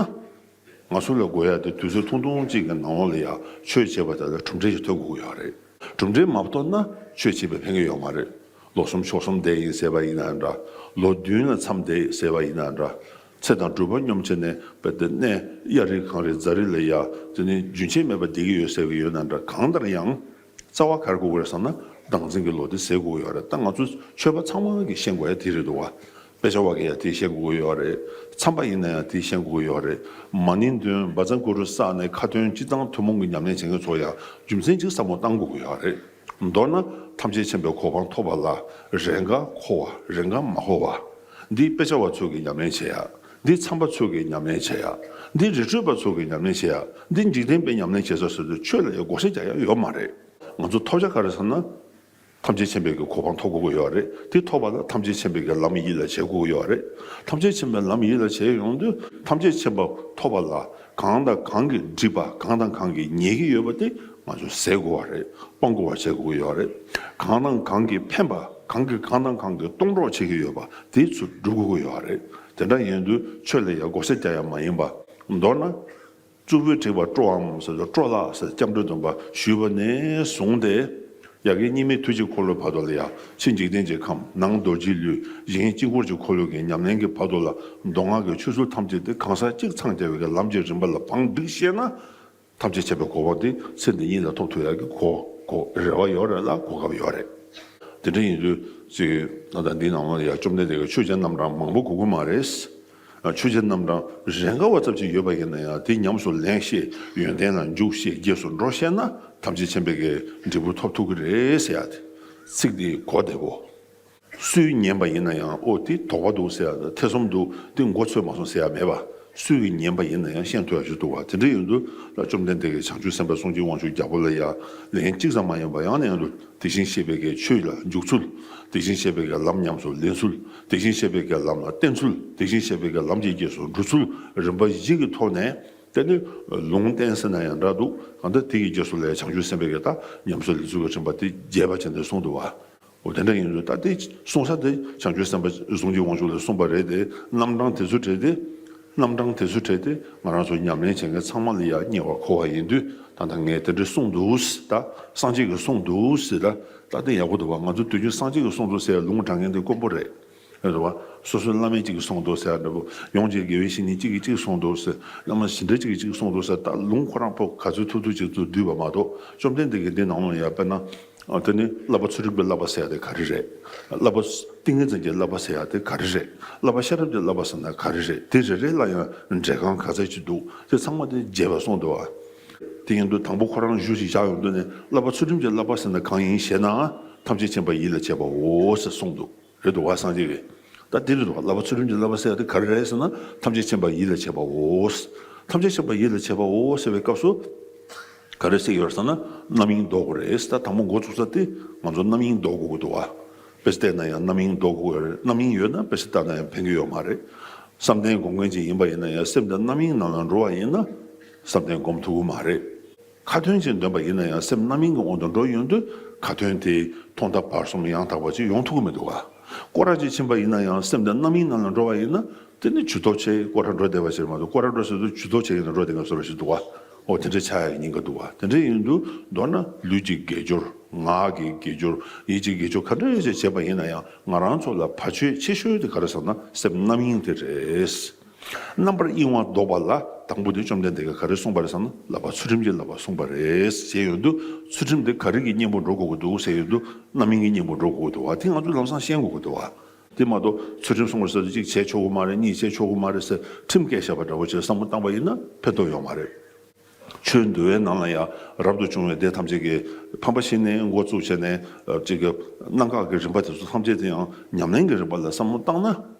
ང་ཚོ་ལ་དགོས་ཡ་དེ་དུས་ཚོད་ཐུང་ཐུང་གཅིག་གི་ནང་ལ་ཡ་ཆོས་བྱེད་པ་དེ་ལ་གྲུབ་འབྲས་ཤིག་ཐོབ་དགོས་ཀྱི་ཡོད་རེད། གྲུབ་འབྲས་མ་ཐོབ་ན་ཆོས་བྱེད་པའི་ཕན་གྱི་ཡོད་མ་རེད། ལོ་གསུམ་ཕྱོགས་གསུམ་བསྡད་ཡིན་ཟེར་བ་ཡིན་ན་འདྲ། ལོ་བདུན་ལ་མཚམས་བསྡད་ཟེར་བ་ཡིན་ན་འདྲ། ཚེ་དང་སྒྲུབ་པ་སྙོམས་བྱས་ནས་བས་ཏེ་གནས་གཡའ་རི་གངས་རི་རྫ་རི་ལ་ཡ་དེ་ནི་རྒྱུན་ཆད་མེད་པར་བསྡད་ཀྱི་ཡོད་ཟེར་གྱི་ཡོད་ན་འདྲ། གང་ལྟར་ཡང་རྩ་བ་ག་རེ་དགོས་ཀྱི་རེད་ཟེར་ན། བདག་འཛིན་གྱི་བློ་དེ་ཟད་དགོས་ཀྱི་ཡོད་རེད། ད་ང་ཚོ་ཆོས་པ་ཚང་མ་གིས་ཤེས་དགོས་ཡ་དེ་རེད་འདུག་བ། དཔེ་ཆ་བ་གིས་ཡང་དེ་ཤེས་དགོས་ཀྱི་ཡོད་རེད། མཚམས་པ་ཡིན་ན་ཡང་དེ་ཤེས་དགོས་ཀྱི་ཡོད་རེད། མ་ཎི་འདོན། བཛྲ་གུ་རུ་བསགས་ནས་ཁ་ཏོན་སྤྱི་བཏང་ཐུན་མོང་གི་ཉམས་ལེན་བྱེད་མཁན་ཚོ་ཡང་རྒྱུ་མཚན་གཅིག་བསམ་བློ་བཏང་དགོས་ཀྱི་ཡོད་རེད། མདོར་ན་ཐམས་ཅད་མཁྱེན་པའི་གོ་འཕང་ཐོབ་པ་ལ་རེས་འགའ་འཁོར་བ། རེས་འགའ་མ་འཁོར་བ། འདི་དཔེ་ཆ་བ་ཚོ་གིས་ཉམས་ལེན་བྱེད་ཡ། འདི་མཚམས་པ་ཚོ་གིས་ཉམས་ལེན་བྱེད་ཡ། འདི་རི་ཁྲོད་པ་ཚོ་གིས་ཉམས་ལེན་བྱེད་ཡ། འདི་འཇིག་རྟེན་པས་ཉམས་ལེན་བྱེད་ས་ཟེར་དུས་ཆོས་ལ་ཡང་བགོ་བཤའ་རྒྱག་ཡ་ཡོད་མ་རེད། ང་ཚོ་ཐོབ་བྱ་ག་རེ་ཟེར་ན། ཐམས་ཅད་མཁྱེན་པའི་གི་གོ་འཕང་ཐོབ་དགོས་ཀྱི་ཡོད་རེད། དེ་ཐོབ་པ་ལ་ཐམས་ཅད་མཁྱེན་པའི་གི་ལམ་ཡིད་ལ་བྱེད་དགོས་ཀྱི་ཡོད་རེད། ཐམས་ཅད་མཁྱེན་པའི་ལམ་ཡིད་ལ་བྱེད་ཡོང་དུས་ཐམས་ཅད་མཁྱེན་པ་ཐོབ་པ་ལ་གང་དང་གང་གིས་སྒྲིབ་པ་གང་དང་གང་གིས་ཉེས་ཀྱི་ཡོད་པ་དེ་ང་ཚོས་ཟད་དགོས་པ་རེད། སྤང་དགོས་པ་བྱེད་དགོས་ཀྱི་ཡོད་རེད། གང་དང་གང་གིས་ཕན་པ་གང་གིས་གང་དང་གང་གིས་སྟོང་གྲོགས་བྱེད་ཀྱི་ཡོད་པ་དེ་ཚོ་སྒྲུབ་དགོས་ཀྱི་ཡོད་རེད། དེ་འདྲ་ཡིན་དུས་ཆོས་ལ་ཡང་བགོ་བཤའ་རྒྱག་ཡ་མ་ཡིན་པ། མདོར་ན། གཙུག་ཕུད་བྲེགས་པ་སྤྲོའམ་ཟེར་དུས་སྤྲོ་ལགས་ཟེར་སྐྱབས་འགྲོའི་སྡོམ་པ་ཞུས་པ་ནས་བཟུང་སྟེ། ཡ་གི་གཉིས་མེད་ཐུགས་ཀྱི་འཁོར་ལོའི་བར་དུ་ལ་ཡ་ཕྱི་འཇིག་རྟེན་གྱི་ཁམས། ནང་རྡོ་རྗེའི་ལུས། གཞན་དཀྱིལ་འཁོར་གྱི་འཁོར་ལོ་གི་ཉམས་ལེན་གྱི་བར་དུ་ལ་མདོ་སྔགས་ཀྱི་ཆོས་ཚུལ་ཐམས་ཅད་དེ་གང་ཟག་གཅིག་འཚང་རྒྱ་བའི་གི་ལམ་གྱི་རིམ་པ་ལ་བང་བསྒྲིགས་ཤེས་ན། ཐམས་ཅད་མཁྱེན་པའི་གོ་འཕང་དེ་ཚེ་འདི་ཉིད་ལ་ཐོབ་ཐུབ་ཡ་གི་གོ་གོ་རེ་བ་ཡོད་རེད་ལ་གོ་སྐབས་ཡོད་རེད། དེ་འདྲ་ཡིན་དུས་ཅིག་ད་ལྟ་འདི་ནང་ལ་ཡ་བཅོམ་ལྡན་འདས་ཀྱིས་ཆོས་ཀྱི་རྣམ་གྲངས་མང་པོ་དགོས་ཀྱི་མ་རེད། ཆོས་ཀྱི་རྣམ་གྲངས་རེ་འགའ་བ་ཙམ་ཅིག་ཡོད་པ་ཡིན་ན་ཡང་དེ་ཉམས་སུ་ལེན་ཤེས། ཡོན་ཏན་ལ་འཇུག་ཤེས། རྗེས་སུ་འགྲོ་ཤེས་ན་ཐམས་ཅད་མཁྱེན་པའི་གི་འབྲས་བུ་ཐོབ་ཐུབ་ཀྱི་རེད་ཟེར་ཡ་དེ། ཚིག་འདི་གོ་བདེ་པོ། སུས་ཉན་པ་ཡིན་ན་ཡང་ཨོ་དེ་དོགས་པ་འདུག་ཟེར་ཡ་དང་ཐེ་ཚོམ་འདུག་འདི་མགོ་ཚོས་མ་སོང་ཟེར་ཡ་མེད་པ། སུས་ཉན་པ་ཡིན་ན་ཡང་ཤེས་ཐུབ་ཡ་ཞིག་འདུག་བ། དེ་འདྲ་ཡིན་དུས་ལ་བཅོམ་ལྡན་འདས་ཀྱིས་བྱང་ཆུབ་སེམས་དཔའ་སངས་རྒྱས་དབང་ཕྱུག་རྒྱལ་པོ་ལ་ཡ་ལན་གཅིག་ཙམ་མ་ཡིན་པ་ཡང་ནས་ཡང་དུ་དེ་བཞིན་གཤེགས་པའི་གི་ཆོས་ལ་འཇུག་ཚུལ། དེ་བཞིན་གཤེགས་པའི་གི་ལམ་ཉམས་སུ་ལེན་ཚུལ། དེ་བཞིན་གཤེགས་པའི་གི་ལམ་ལ་བརྟེན་ཚུལ། དེ་བཞིན་གཤེགས་པའི་གི་ལམ་གྱི་རྗེས་སུ་འགྲོ་ཚུལ། རིམ་པ་བཞི་གི་ཐོག་ནས་དེ་ནི་ལུང་བསྟན་ཟེར་ན་ཡང་འདྲ་འདུག་གང་ལྟར་དེ་གི་རྗེས་སུ་ལ་བྱང་ཆུབ་སེམས་དཔའི་གི་ད་ཉམས་སུ་ལེན་ཚུལ་གྱི་རིམ་པ་དེ་རྒྱས་པ་བྱས་ནས་གསུངས་འདུག་བ། འོ་དེ་འདྲ་ཡིན་དུས་ད་ལྟའི་གསུང་ས་དེ་བྱང་ཆུབ་སེམས་དཔའ་གཟུངས་ཀྱི་དབང་ཕྱུག་ལ་གསུངས་པ་རེད་དེ། རྣམ་གྲངས་དེ་ཚོ་བྲལ་ཏེ། རྣམ་གྲངས་དེ་ཚོ་བྲལ་ཏེ་ང་རང་ཚོ་ཉམས་ལེན་བྱེད་མཁན་ཚང་མ་ལ་ཡང་ཉེ་བར་མཁོ་བ་ཡིན་དུས། ད་ལྟ་ངས་དེ་འདྲ་གསུངས་འདུག་ད་སངས་རྒྱས་ཀྱིས་གསུངས་འདུག་ཟེར་ད། ད་དེ་ཡག་པོ་འདུག་བ། ང་ཚོ་དུས་རྒྱུན་སངས་རྒྱས་ཀྱིས་གསུངས་འདུག་ཟེར་ལུང་དྲངས་མཁན་དེ་དཀོན་པོ་རེད། རེད་བ། སོ་སོའི་བླ་མས་གཅིག་གིས་གསུངས་འདུག་ཟེར་འདྲ་པོ། ཡོངས་ཀྱི་དགེ་བའི་བཤེས་གཉེན་གཅིག་གིས་གཅིག་གསུངས་འདུག་ཟེར། བླ་མ་གཞན་འདྲ་གཅིག་གིས་གཅིག་གསུངས་འདུག་ཟེར། ད་ལུང་ཁོ་རང་པོ་ག་ཚོད་ཐུབ་ཐུབ་ཅིག་ཏུ་བསྡུས་པ་མ་གཏོགས། བཅོམ་ལྡན་འདས་ཀྱིས་འདི་ནང་ལ་ཡང་དཔེར་ན། ཨ། དེ་ནི་བསླབ་པ་ཚུལ་ཁྲིམས་ཀྱི་བསླབ་པ་ཟེར་ཡ་དེ་ག་རེ་རེད། བསླབ་པ་ཏིང་ངེ་འཛིན་གྱི་བསླབ་པ་ཟེར་ཡ་དེ་ག་རེ་རེད། བསླབ་པ་ཤེས་རབ་ཀྱི་བསླབ་པ་ཟེར་ན་ག་རེ་རེད། དེ་རེ་རེ་ལ་ཡང་འགྲེལ་ཁང་ག་ཚད་ཅིག་འདུག་དེ་ཚང་མ་དེ་རྒྱས་པར་གསུངས་འདུག་བ། དེ་ཡིན་དུས་དང་པོ་ཁོ་རང་གཞུང་ཞིག་བཞག་ཡོང་དུས་ནས་བསླབ་པ་ཚུལ་ཁྲིམས་ཀྱི་བསླབ་པ་ཟེར་ན་གང་ཡིན་ཞེ་ན། ཐམས་ཅད་མཁྱེན་པ་ཡིད་ལ་བྱེད་པའོ་ཟེར་གསུངས་འདུག་རེད་འདུག་བ། སངས་རྒྱས་ཀྱིས། ད་དེ་རེད་འདུག་བ། བསླབ་པ་ཚུལ་ཁྲིམས་ཀྱི་བསླབ་པ་ཟེར་ཡ་དེ་ག་རེ་རེད་ཟེར་ན། ཐམས་ཅད་མཁྱེན་པ་ཡིད་ལ་བྱེད་པའོ། ཐམས་ཅད་མཁྱེན་པ་ཡིད་ལ་བྱེད་པའོ་ཟེར་བའི་སྐབས་སུ། ག་རེ་ཟེར་ཡོད་ཟེར་ན། རྣམ་གཡེང་ལྡོག་དགོས་རེད་ཟེར། ད་དང་པོ་འགོ་ཚུགས་ས་དེ་ང་ཚོ་རྣམ་གཡེང་ལྡོག་དགོས་ཀྱི་འདུག་བ། དཔེ་ཆ་བལྟས་ན་ཡང་རྣམ་གཡེང་ལྡོག་དགོས་ཀྱི་རེད། རྣམ་གཡེང་ཡོད་ན་དཔེ་ཆ་ལྟ་ན་ཡང་ཕན་གྱི་ཡོད་མ་རེད། བསམ་གཏན་སྒོམ་མཁན་ཅིག་ཡིན་པ་ཡིན་ན་ཡང་སེམས་དེ་རྣམ་གཡེང་ནང་ལ་འགྲོ་བ་ཡིན་ན། བསམ་གཏན་སྒོམ་ཐུབ་ཀྱི་མ་རེད། ཁ་ཏོན་ཅིག་འདོན་པ་ཡིན་ན་ཡང་སེམས་རྣམ་གཡེང་གི་དབང་དུ་འགྲོ་ཡོང་དུས་ཁ་ཏོན་དེ་ཐོག་མཐའ་བར་གསུམ་ཡང་དག་པ་ཅིག་ཡོང་ཐུབ་ཀྱི་མི་འདུག་ག་སྐོར་ར་ཅིག་ཕྱིན་པ་ཡིན་ན་ཡང་སེམས་དེ་རྣམ་གཡེང་ནང་ལ་འགྲོ་བ་ཡིན་ན། དེ་ནི་ཇུས་གཏོགས་བྱས་སྐོར་ར་འགྲོ་བསྡད་པ་ཞིག་མ་གཏོགས། སྐོར་ར་འགྲོ་ཟེར་དུས་ཇུས་གཏོགས་བྱས་ཡིན་ན་འགྲོ་བསྡད་མཁན་བཟོ་འདྲ་ཞིག་འདུག་ག་འོ་དེ་འདྲ་ཆགས་ཡ་ཉེན་ཁ་འདུག་ག་དེ་འདྲ་ཡིན་དུས་མདོར་ན་ལུས་ཀྱི་དགེ་སྦྱོར། ངག་གི་དགེ་སྦྱོར། ཡིད་ཀྱི་དགེ་སྦྱོར་ག་འདྲ་ཞིག་བྱས་པ་ཡིན་ན་ཡང་ང་རང་ཚོ་ལ་བར་ཆད་ཆེ་ཤོས་དེ་ག་རེ་ཟེར་ན་སེམས་རྣམ་གཡེང་དེ་རེད། རྣམ་པར་གཡེང་བ་ལྡོག་པ་ལ་དང་པོ་དེ་བཅོམ་ལྡན་འདས་ཀྱིས་ག་རེ་གསུངས་པ་རེད་ཟེར་ན། བསླབ་པ་ཚུལ་ཁྲིམས་ཀྱི་བསླབ་པ་གསུངས་པ་རེད་ཞེས་ཡོང་དུས། ཚུལ་ཁྲིམས་དེ་ག་རེ་གི་གཉེན་པོ་འགྲོ་དགོས་ཀྱི་འདུག་ཟེར་ཡོང་དུས། རྣམ་གཡེང་གི་གཉེན་པོ་འགྲོ་དགོས་ཀྱི་འདུག་བ། དེ་ང་ཚོས་ལམ་སང་ཤེས་དགོས་ཀྱི་འདུག་བ། དེ་མ་གཏོགས་ཚུལ་ཁྲིམས་སྲུང་བར་ཟེར་དུས་གཅིག་བྱས་ཆོག་གི་མ་རེད། གཉིས་བྱས་ཆོག་གི་མ་རེད་ཟེར་ཁྲིམས་བཀལ་བཞག་པ་འདྲ་བོ་བྱས་བསམ་བློ་བཏང་པ་ཡིན་ན་ཕན་ཐོགས་ཡོད་མ་རེད། ཆོས་འདུལ་བའི་ནང་ལ་ཡང་རབ་ཏུ་བྱུང་བའི་སྡེ་ཐམས་ཅད་ཀྱིས་ཕམ་པ་བཞི་ནས་འགོ་བཙུགས་བྱས་ནས་ཅིག་གི་གནད་འགག་གི་རིམ་པ་དེ་ཚོ་ཐམས་ཅད་དེ་ཡང་ཉམས་ལེན་གྱི་རིམ་པ་ལ་བསམ་བློ་བཏང་ན།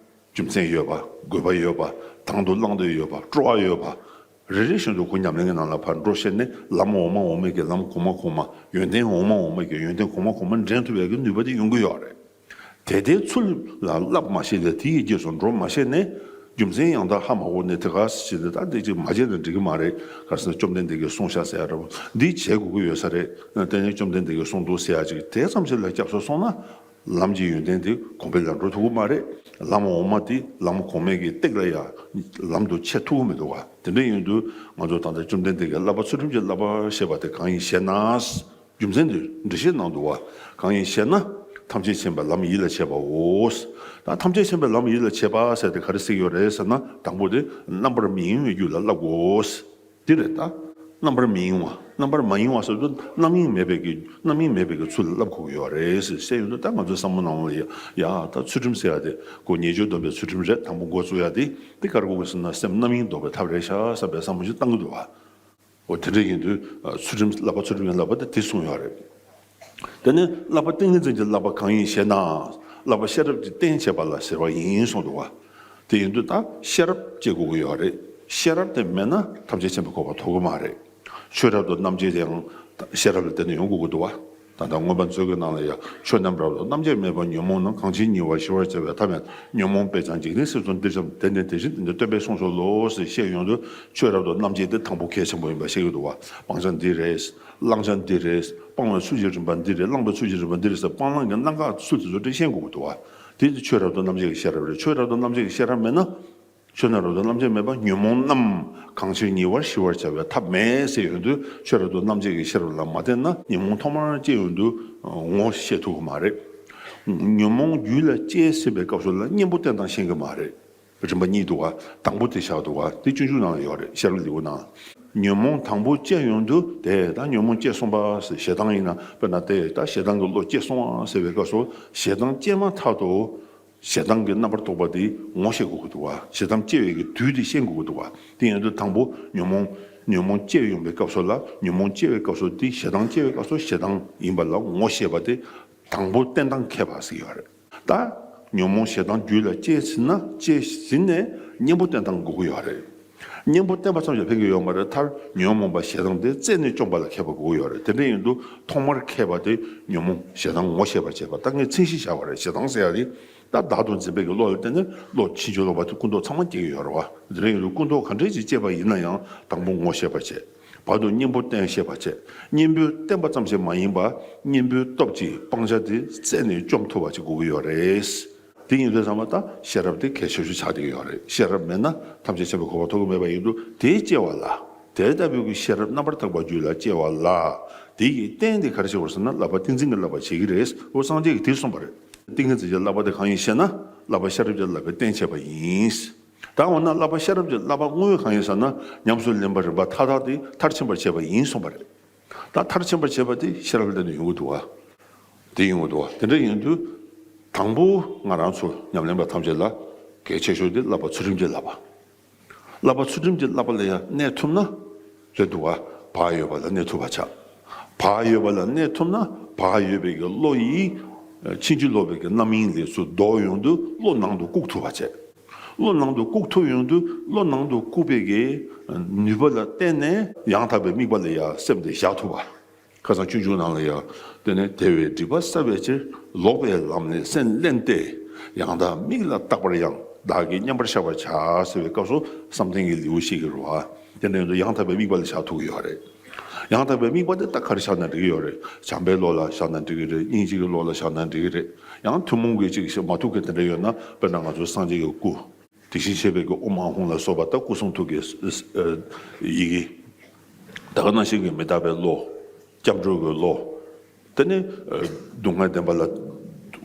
རྒྱུ་མཚན་ཡོད་པ། དགོས་པ་ཡོད་པ། དང་དུ་བླངས་འདོད་ཡོད་པ། སྤྲོ་བ་ཡོད་པ། རེ་རེ་བཞིན་དུ་ཁོ་ཉམས་ལེན་གྱི་ནང་ལ་ཕར་འགྲོ་ཤེས་ནས་ལམ་འོག་མ་འོག་མའི་གི་ལམ་གོང་མ་གོང་མ། ཡོན་ཏན་འོག་མ་འོག་མའི་གི་ཡོན་ཏན་གོང་མ་གོང་མ་འདྲེན་ཐུབ་པའི་གི་ནུས་པ་དེ་ཡོང་གི་ཡོད་རེད། དེ་ལྟའི་ཚུལ་ལ་བསླབ་མ་ཤེས་ཏེ་དེ་ཡི་རྗེས་སུ་འགྲོ་མ་ཤེས་ནས་རྒྱུ་མཚན་ཡང་དག་ཧ་མ་གོ་ནས་དེ་ག་ཟེར་ཏེ་ད་འདི་ཅིག་མ་བྱས་ན་འགྲིག་གི་མ་རེད། ག་རེ་ཟེར་ན་བཅོམ་ལྡན་འདས་ཀྱིས་གསུངས་ཤག་ཟེར་ཡ་འདྲ་པོ་འདི་བྱེད་དགོས་ཀྱི་ཡོད་ས་རེད། དེ་ནས་བཅོམ་ལྡན་འདས་ཀྱིས་གསུངས་འདུག་ཟེར་ཡ་ཅིག་དེ་ཙམ་ཞིག་ལ་སྐྱབས་སུ་སོང་ན། ལམ་གྱི་ཡོན་ཏན་དེ་གོང་འཕེལ་ལ་འགྲོ་ཐུབ་ཀྱི་མ་རེད། ལམ་འོག་མ་དེ་ལམ་གོང་མའི་གི་སྟེགས་ལ་ཡ་ལམ་དུ་ཆས་ཐུབ་ཀྱི་མི་འདུག་ག་དེ་འདྲ་ཡིན་དུས་ང་ཚོ་ད་ལྟ་བཅོམ་ལྡན་འདས་ཀྱིས་བསླབ་པ་ཚུལ་ཁྲིམས་ཀྱི་བསླབ་པ་ཞེས་པ་དེ་གང་ཡིན་ཞེ་ན། རྒྱུ་མཚན་དེ་འགྲེལ་བཤད་གནང་འདུག་ག་གང་ཡིན་ཞེ་ན། ཐམས་ཅད་མཁྱེན་པའི་ལམ་ཡིད་ལ་བྱེད་པའོ། ད་ཐམས་ཅད་མཁྱེན་པའི་ལམ་ཡིད་ལ་བྱེད་པ་ཟེར་དེ་ག་རེ་ཟེར་གྱི་ཡོད་རེད་ཟེར་ན། དང་པོ་དེ་རྣམ་པར་མི་གཡེང་བའི་རྒྱུད་ལ་བསླབ་དགོས། འདི་རེད་ད། རྣམ་པར་མི་གཡེང་བ། རྣམ་པར་མ་གཡེང་བ་ཟེར་དུས་རྣམ་གཡེང་མེད་པའི་གི་རྣམ་གཡེང་མེད་པའི་གི་ཚུལ་ལ་བསླབ་དགོས་ཀྱི་ཡོད་རེད་ཟེར་བཤད་ཡོང་དུས། ད་ང་ཚོའི་བསམ་བློ་ནང་ལ་ཡ་ཡ་ད་ཚུལ་ཁྲིམས་ཟེར་ཡ་དེ་ཁོ་ཉེས་སྤྱོད་སྡོམ་པའི་ཚུལ་ཁྲིམས་རེད། དང་པོ་འགོ་བཙུགས་ཡ་དེ་དེ་ག་རེ་དགོས་ཀྱི་ཟེར་ན་སེམས་རྣམ་གཡེང་ཟློག་པའི་ཐབས་རེད་ཤག་བསམ་པའི་བསམ་བློ་ཞིག་བཏང་གི་འདུག་བ། འོ་དེ་འདྲ་ཡིན་དུས་ཚུལ་ཁྲིམས་བསླབ་པ་ཚུལ་ཁྲིམས་ཀྱི་བསླབ་པ་དེ་དེ་གསུངས་ཡོད་རེད། དེ་ནས་བསླབ་པ་ཏིང་ངེ་འཛིན་གྱི་བསླབ་པ་གང་ཡིན་ཞེ་ན། བསླབ་པ་ཤེས་རབ་ཀྱི་རྟེན་བྱེད་པ་ལ་ཟེར་བ་ཡིན་གསུངས་འདུག་བ། དེ་ཡིན་དུས་ད་ཤེས་རབ་སྐྱེ་དགོས་ཀྱི་ཡོད་རེད། ཤེས་རབ་དེ་མེད་ན་ཐམས་ཅད་མཁྱེན་པའི་གོ་འཕང་ཐོབ་ཀྱི་མ་རེད། ཆོས་རབ་ཏུ་རྣམ་འབྱེད་དེའང་ཤེས་རབ་ལ་བརྟེན་ནས་ཡོང་དགོས་ཀྱི་འདུག་བ། ད་ལྟ་མངོན་པ་མཛོད་ཀྱི་ནང་ལ་ཡང་ཆོས་རྣམས་རབ་ཏུ་རྣམ་འབྱེད་མེད་པར་ཉོན་མོངས་རྣམས་གང་ཕྱིར་ཉེ་བར་ཞི་བར་བྱ་བའི་ཐབས་མེད། ཉོན་མོངས་པས་ཀྱང་འཇིག་རྟེན་སྲིད་གསུམ་འདིར་འབྱམས་ཏེ། དེ་ནི་དེ་བཞིན་དུ་སྟོན་པས་གསུངས་སོ་ལོ་ཞེས་བཤད་ཡོང་དུས་ཆོས་རབ་ཏུ་རྣམ་འབྱེད་དེ་དང་པོ་གལ་ཆེན་པོ་ཡིན་པ་ཤེས་ཀྱི་འདུག་བ། སྤང་བྱ་འདི་རེད། བླང་བྱ་འདི་རེད། སྤང་བའི་ཚུལ་གྱི་རིམ་པ་འདི་རེད། བླང་བའི་ཚུལ་གྱི་རིམ་པ་འདི་རེད་ཟེར་སྤང་བླང་གི་གནད་འགག་ཚུལ་དེ་ཚོ་དེ་ཤེས་དགོས་ཀྱི་འདུག་བ། དེ་ནི་ཆོས་རབ་ཏུ་རྣམ་འབྱེད་ཀྱི་ཤེས་རབ་རེད། ཆོས་རབ་ཏུ་རྣམ་འབྱེད་ཀྱི་ཤེས་རབ་མེད་ན། ཆོས་རྣམས་རབ་ཏུ་རྣམ་འབྱེད་མེད་པ་ཉོན་མོངས་རྣམས་གང་ཕྱིར་ཉེ་བར་ཞི་བར་བྱ་བའི་ཐབས་མེད་ཟེར་ཡོང་དུས། ཆོས་རབ་ཏུ་རྣམ་འབྱེད་ཀྱི་ཤེས་རབ་ལ་མ་བརྟེན་ན་ཉོན་མོངས་ཐོག་མར་སྐྱེ་ཡོང་དུས་ངོ་ཤེས་ཐུབ་ཀྱི་མ་རེད། ཉོན་མོངས་རྒྱུད་ལ་སྐྱེས་ཟིན་པའི་སྐབས་སུ་ལ་གཉེན་པོ་བསྟེན་སྟངས་ཤེས་ཀྱི་མ་རེད། རིམ་པ་གཉིས་འདུག་བ། དང་པོ་དེ་བཞག་འདུག་བ། དེ་སྤྱོད་འཇུག་ནང་ལ་ཡོད་རེད། ཤེས་རབ་ལེའུ་ནང་། ཉོན་མོངས་དང་པོ་སྐྱེས་ཡོང་དུས་དེ་ད་ཉོན་མོངས་སྐྱེས་སོང་པ་ཞེ་སྡང་ཡིན་ན། དཔེར་ན་དེ་ད་ཞེ་སྡང་གི་བློ་སྐྱེས་སོང་བ་ཟེར་བའི་སྐབས་སུ་ཞེ་སྡང་སྐྱེས་མ་ཐག་ཏུ། ཞེ་སྡང་གི་རྣམ་པར་རྟོག་པ་དེ་ངོ་ཤེས་དགོས་ཀྱི་འདུག་བ། ཞེ་སྡང་སྐྱེ་བའི་གི་དུས་དེ་ཤེས་དགོས་ཀྱི་འདུག་བ། དེ་ཡིན་དུས་དང་པོ་ཉོན་མོངས་ཉོན་མོངས་སྐྱེ་ཡོང་པའི་སྐབས་སུ་ལ། ཉོན་མོངས་སྐྱེ་བའི་སྐབས་སུ་དེ་ཞེ་སྡང་སྐྱེ་བའི་སྐབས་སུ་ཞེ་སྡང་ཡིན་པ་ལ་ངོ་ཤེས་པ་དེ་དང་པོ་བསྟེན་སྟངས་མཁས་པ་ཟེར་ཡོད་རེད། ད་ཉོན་མོངས་ཞེ་སྡང་རྒྱུད་ལ་སྐྱེས་ཟིན་ན། སྐྱེས་ཟིན་ནས་གཉེན་པོ་བསྟེན་སྟངས་དགོས་ཀྱི་ཡོད་རེད། གཉེན་པོ་བསྟེན་པ་ཙམ་གྱིས་ཕན་གྱི་ཡོད་མ་རེད། མཐར་ཉོན་མོངས་པ་ཞེ་སྡང་དེ་རྩད་ནས་བཅོམ་པ་ལ་མཁས་པ་དགོས་ཀྱི་ཡོད་རེད། དེ་འདྲ་ཡིན་དུས་ཐོག་མར་མཁས་པ་དེ་ཉོན་མོངས་ཞེ་སྡང་ངོ་ཤེས་པར་བྱེད་པ། ད་ངས་མཚན་གཞི་བཞག་པ་རེད། ཞེ་སྡང་ཟེར་ཡ་དེ་ད་བདག་ཏུ་འཛིན་པའི་གི་བློ་ལ་བརྟེན་ནས་བློ་ཕྱིན་ཅི་ལོག་པ་དེ་ཀུན་རྟོག་ཚང་མ་སྐྱེ་གི་ཡོད་རེད་བ། དེ་འདྲ་ཡིན་དུས་ཀུན་རྟོག་ག་འདྲས་ཅིག་སྐྱེས་པ་ཡིན་ན་ཡང་དང་པོ་ངོ་ཤེས་པར་བྱེད། བར་དུ་གཉེན་པོ་བསྟེན་ཤེས་པར་བྱེད། གཉེན་པོས་བསྟེན་པ་ཙམ་ཞིག་མ་ཡིན་པར་གཉེན་པོའི་སྟོབས་ཀྱིས་སྤང་བྱ་དེ་རྩད་ནས་བཅོམ་ཐུབ་པ་ཅིག་དགོས་ཀྱི་ཡོད་རེད། དེ་ཡིན་དུས་ཚང་མ་ད་ཤེས་རབ་དེ་གལ་ཆེ་ཤོས་ཆགས་བསྡད་ཀྱི་ཡོད་རེད། ཤེས་རབ་མེད་ན་ཐམས་ཅད་མཁྱེན་པའི་གོ་འཕང་ཐོབ་ཀྱི་མེད་པ་ཡིན་དུས། དེ་སྐྱེ་བ་ལ། དེ་ལྟ་བུའི་གི་ཤེས་རབ་རྣམ་པར་དག་པ་རྒྱུད་ལ་སྐྱེ་བ་ལ། དེ་ཡི་རྟེན་དེ་ག་རེ་བྱེད་དགོས་ཟེར་ན་བསླབ་པ་ཏིང་འཛིན་གྱི་བསླབ་པ་བྱེད་ཀྱི་རེད། འོ་སངས་རྒྱས་ཀྱིས་དེ་གསུངས་པ་རེད། ཏིང་ངེ་འཛིན་གྱི་བསླབ་པ་དེ་གང་ཡིན་ཞེ་ན། བསླབ་པ་ཤེས་རབ་ཀྱི་བསླབ་པའི་རྟེན་བྱེད་པ་ཡིན། ད་འོ་ན་བསླབ་པ་ཤེས་རབ་ཀྱི་བསླབ་པ་དངོས་གང་ཡིན་ཟེར་ན། ཉམས་སུ་ལེན་པ་རིམ་པ་མཐའ་དག་དེ་མཐར་ཕྱིན་པར་བྱེད་པ་ཡིན་གསུངས་པ་རེད། ད་མཐར་ཕྱིན་པར་བྱེད་པ་དེ་ཤེས་རབ་ལ་བརྟེན་ནས་ཡོང་གི་འདུག་བ། དེ་ཡོང་གི་འདུག་བ། དེ་འདྲ་ཡིན་དུས། དང་པོ་ང་རང་ཚོ་ཉམས་ལེན་པ་ཐམས་ཅད་ལ་གལ་ཆེ་ཤོས་དེ་བསླབ་པ་ཚུལ་ཁྲིམས་ཀྱི་བསླབ་པ། བསླབ་པ་ཚུལ་ཁྲིམས་ཀྱི་བསླབ་པ་ལ་ཡང་གནས་ཐུབ་ན་རེད་འདུག་བ། བག་ཡོད་པ་ལ་གནས་ཐུབ་པ་ཆགས། བག་ཡོད་པ་ལ་གནས་ཐུབ་ན་བག་ཡོད་པའི་གི་བློ་ཡིས་ཕྱིན་ཅི་ལོག་པའི་གི་རྣམ་གཡེང་ལས་ཚུར་ལྡོག་ཡོང་དུས་བློ་ནང་དུ་བཀུག་ཐུབ་པ་བྱས། བློ་ནང་དུ་བཀུག་ཐུབ་ཡོང་དུས་བློ་ནང་དུ་བཀུག་པའི་གི་ནུས་པ་ལ་བརྟེན་ནས་ཡང་དག་པའི་དམིགས་པ་ལ་ཡང་སེམས་དེ་བཞག་ཐུབ་པ། ཁ་སང་སྤྱོད་འཇུག་ནང་ལ་ཡང་། དེ་ནས་དེ་བས་སྒྲིབ་པ་བསལ་བའི་ཕྱིར། ལོག་པའི་ལམ་ལས་སེམས་བླན་ཏེ། ཡང་དག་དམིགས་ལ་བརྟག་པར་ཡང་། བདག་གིས་མཉམ་པར་བཞག་པར་བྱ། ཟེར་བའི་སྐབས་སུ་བསམ་གཏན་གྱི་ལེའུ་བཤད་ཀྱི་རེད་བ། དེ་འདྲ་ཡིན་དུས་ཡང་དག་པའི་དམིགས་པ་ལ་བཞག་ཐུབ་ཀྱི་ཡོད་རེད། ཡང་དག་པའི་དམིགས་པ་དེ་ད་ག་རེ་བཞག་ན་འགྲིག་གི་ཡོད་རེད། བྱམས་པའི་བློ་ལ་བཞག་ན་འགྲིག་གི་རེད། སྙིང་རྗེ་གི་བློ་ལ་བཞག་ན་འགྲིག་གི་རེད། ཡང་ཐུན་མོང་གི་ཅིག་བཞག་མ་ཐུབ་མཁན་དེ་འདྲ་ཡོད་ན། དཔེར་ན་ང་ཚོ་སངས་རྒྱས་ཀྱི་སྐུ། དེ་བཞིན་གཤེགས་པའི་གི་ཨོཾ་ཨཱཿཧཱུྃ་ལ་སོགས་པ་ད་སྐུ་གསུང་ཐུགས་ཀྱི་ཡི་གེ། ད་ག་ནང་བཞིན་གྱི་མི་རྟག་པའི་བློ། སྐྱབས་འགྲོ་གི་བློ། དེ་ནས་སྡུག་བསྔལ་བདེན་པ་ལ།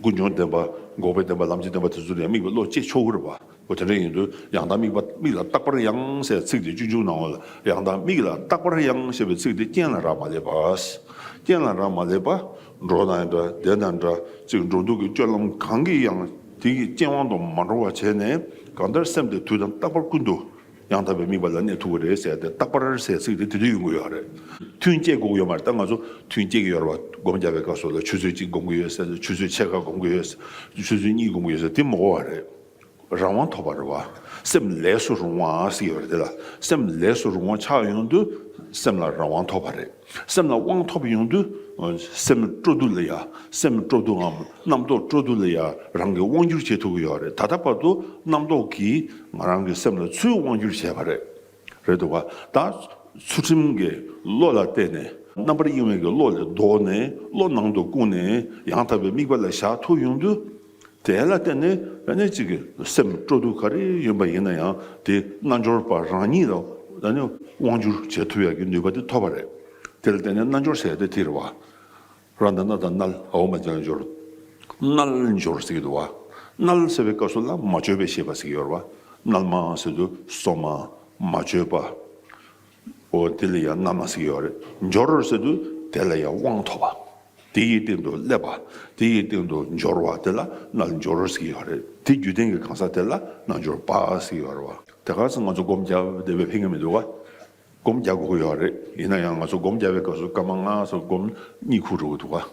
ཀུན་འབྱུང་བདེན་པ། འགོག་པའི་བདེན་པ། ལམ་གྱི་བདེན་པ་དེ་ཚོ་ལ་ཡང་དམིགས་པའི་བློ་སྐྱེ་ཆོག་གི་རེད་པ། འོ་དེ་འདྲ་ཡིན་དུས་ཡང་དག་དམིགས་པ་དམིགས་ལ་བརྟག་པར་ཡང་ཟེར་ཚིག་དེ་སྤྱོད་འཇུག་ནང་ལ་ཡང་དག་དམིགས་ལ་བརྟག་པར་ཡང་ཞེས་པའི་ཚིག་དེ་རྐྱེན་ལ་རག་མ་ལས་པ། རྐྱེན་ལ་རག་མ་ལས་པ། འགྲོ་དང་འདྲ། བདེ་དང་འདྲ། ཅིག་འགྲོ་འདུག་གི་སྤྱོད་ལམ་གང་གིས་ཡང་དེ་གི་རྐྱེན་དབང་དུ་མ་འགྲོ་བ་བྱས་ནས། གང་ལྟར་སེམས་དེ་དུས་དང་རྟག་པར་ཀུན་ཏུ། ཡང་དག་པའི་དམིགས་པ་ལ་གནས་ཐུབ་ཀྱི་རེད་ཟེར་ཏེ། རྟག་པར་ཟེར་ཚིག་དེ་དེ་དུས་ཡོང་གི་ཡོད་རེད། ཐུན་བསྐྱེད་དགོས་ཀྱི་ཡོད་མ་རེད། ད་ང་ཚོ་ཐུན་བསྐྱེད་ཀྱི་ཡོད་རེད་བ། སྒོམ་རྒྱག་པའི་སྐབས་སུ་ལ་ཆུ་ཚོད་གཅིག་སྒོམ་གྱི་ཡོད་ཟེར། ཆུ་ཚོད་ཕྱེད་ཀ་སྒོམ་གྱི་ཡོད་ཟེར། ཆུ་ཚོད་གཉིས་སྒོམ་གྱི་ཡོད་ཟེར། དེ་མི་དགོས་པ་རེད། རང་དབང་ཐོབ་པ་རེད་བ། སེམས་ལས་སུ་རུང་བ་ཟེར་གྱི་ཡོད་རེད། དེ་ལ་སེམས་ལས་སུ་རུང་བ་ཆགས་ཡོང་དུས་སེམས་ལ་རང་དབང་ཐོབ་པ་རེད། སེམས་ལ་དབང་ཐོབ་ཡོང་དུས་སེམས་སྤྲོ་བསྡུ་ལ་ཡ། སེམས་སྤྲོ་བསྡུའམ་རྣམ་རྟོག་སྤྲོ་བསྡུ་ལ་ཡ་རང་གིས་དབང་སྒྱུར་བྱེད་ཐུབ་ཀྱི་ཡོད་རེད། ད་ལྟ་བར་དུ་རྣམ་རྟོག་གིས་ང་རང་གི་སེམས་ལ་ཚུར་དབང་སྒྱུར་བྱས་པ་རེད། རེད་འདུག་ག་ད་ཚུལ་ཁྲིམས་ཀྱི་བློ་ལ་བརྟེན་ནས། རྣམ་པར་གཡེང་བའི་གི་བློ་ལས་ལྡོག་ནས། བློ་ནང་དུ་བཀུག་ནས་ཡང་དག་པའི་དམིགས་པ་ལ་བཞག་ཐུབ་ཡོང་དུས། དེ་ལ་བརྟེན་ནས་ཨ་ནི་གཅིག་གི་སེམས་སྤྲོ་བསྡུ་ག་རེ་ཡིན་པ་ཡིན་ན་ཡང་། དེ་རྣལ་འབྱོར་པ་རང་ཉིད་ལ་ཨ་ནི་དབང་སྒྱུར་བྱེད་ཐུབ་ཡག་གི་ནུས་པ་དེ་ཐོབ་པ་རེད། དེ་ལ་བརྟེན་ནས་རྣལ་འབྱོར་ཟེར་ཡག་དེ་དེ་རེད་བ། ར་ན་ན་བཏགས་རྣལ། འ་འོག་མ་ཅན་འབྱོར། རྣལ་འབྱོར་ཟེར་གྱི་འདུག་བ། རྣལ་ཟེར་བའི་སྐབས་སུ་ལ་མ་བཅོས་པའི་ཤེས་པ་ཟེར་གྱི་ཡོད་རེད་བ། རྣལ་མ་ཟེར་དུས་སོ་མ། མ་བཅོས་པ། འོ་དེ་ལ་ཡང་རྣལ་མ་ཟེར་གྱི་ཡོད་རེད། འབྱོར་ཟེར་དུས་དེ་ལ་ཡང་དབང་ཐོབ་པ། དེ་ཡི་སྟེང་དུ་སླེབས་པ། དེ་ཡི་སྟེང་དུ་འབྱོར་བ་དེ་ལ་རྣལ་འབྱོར་ཟེར་གྱི་ཡོད་རེད། དེ་རྒྱུད་ལྡན་གྱི་གང་ཟག་དེ་ལ་རྣལ་འབྱོར་པ་ཟེར་གྱི་ཡོད་རེད་བ། དེ་ག་ཚོད་ང་ཚོ་སྒོམ་རྒྱག་བསྡད་པའི་ཕན་གྱི་མི་འདུག་བ། སྒོམ་རྒྱག་དགོས་ཀྱི་ཡོད་རེད། ཡིན་ན་ཡང་ང་ཚོ་སྒོམ་རྒྱག་པའི་སྐབས་སུ་སྐར་མ་ལྔ་ཙམ་སྒོམ་གཉིད་ཁུག་འགྲོ་གི་འདུག་ག་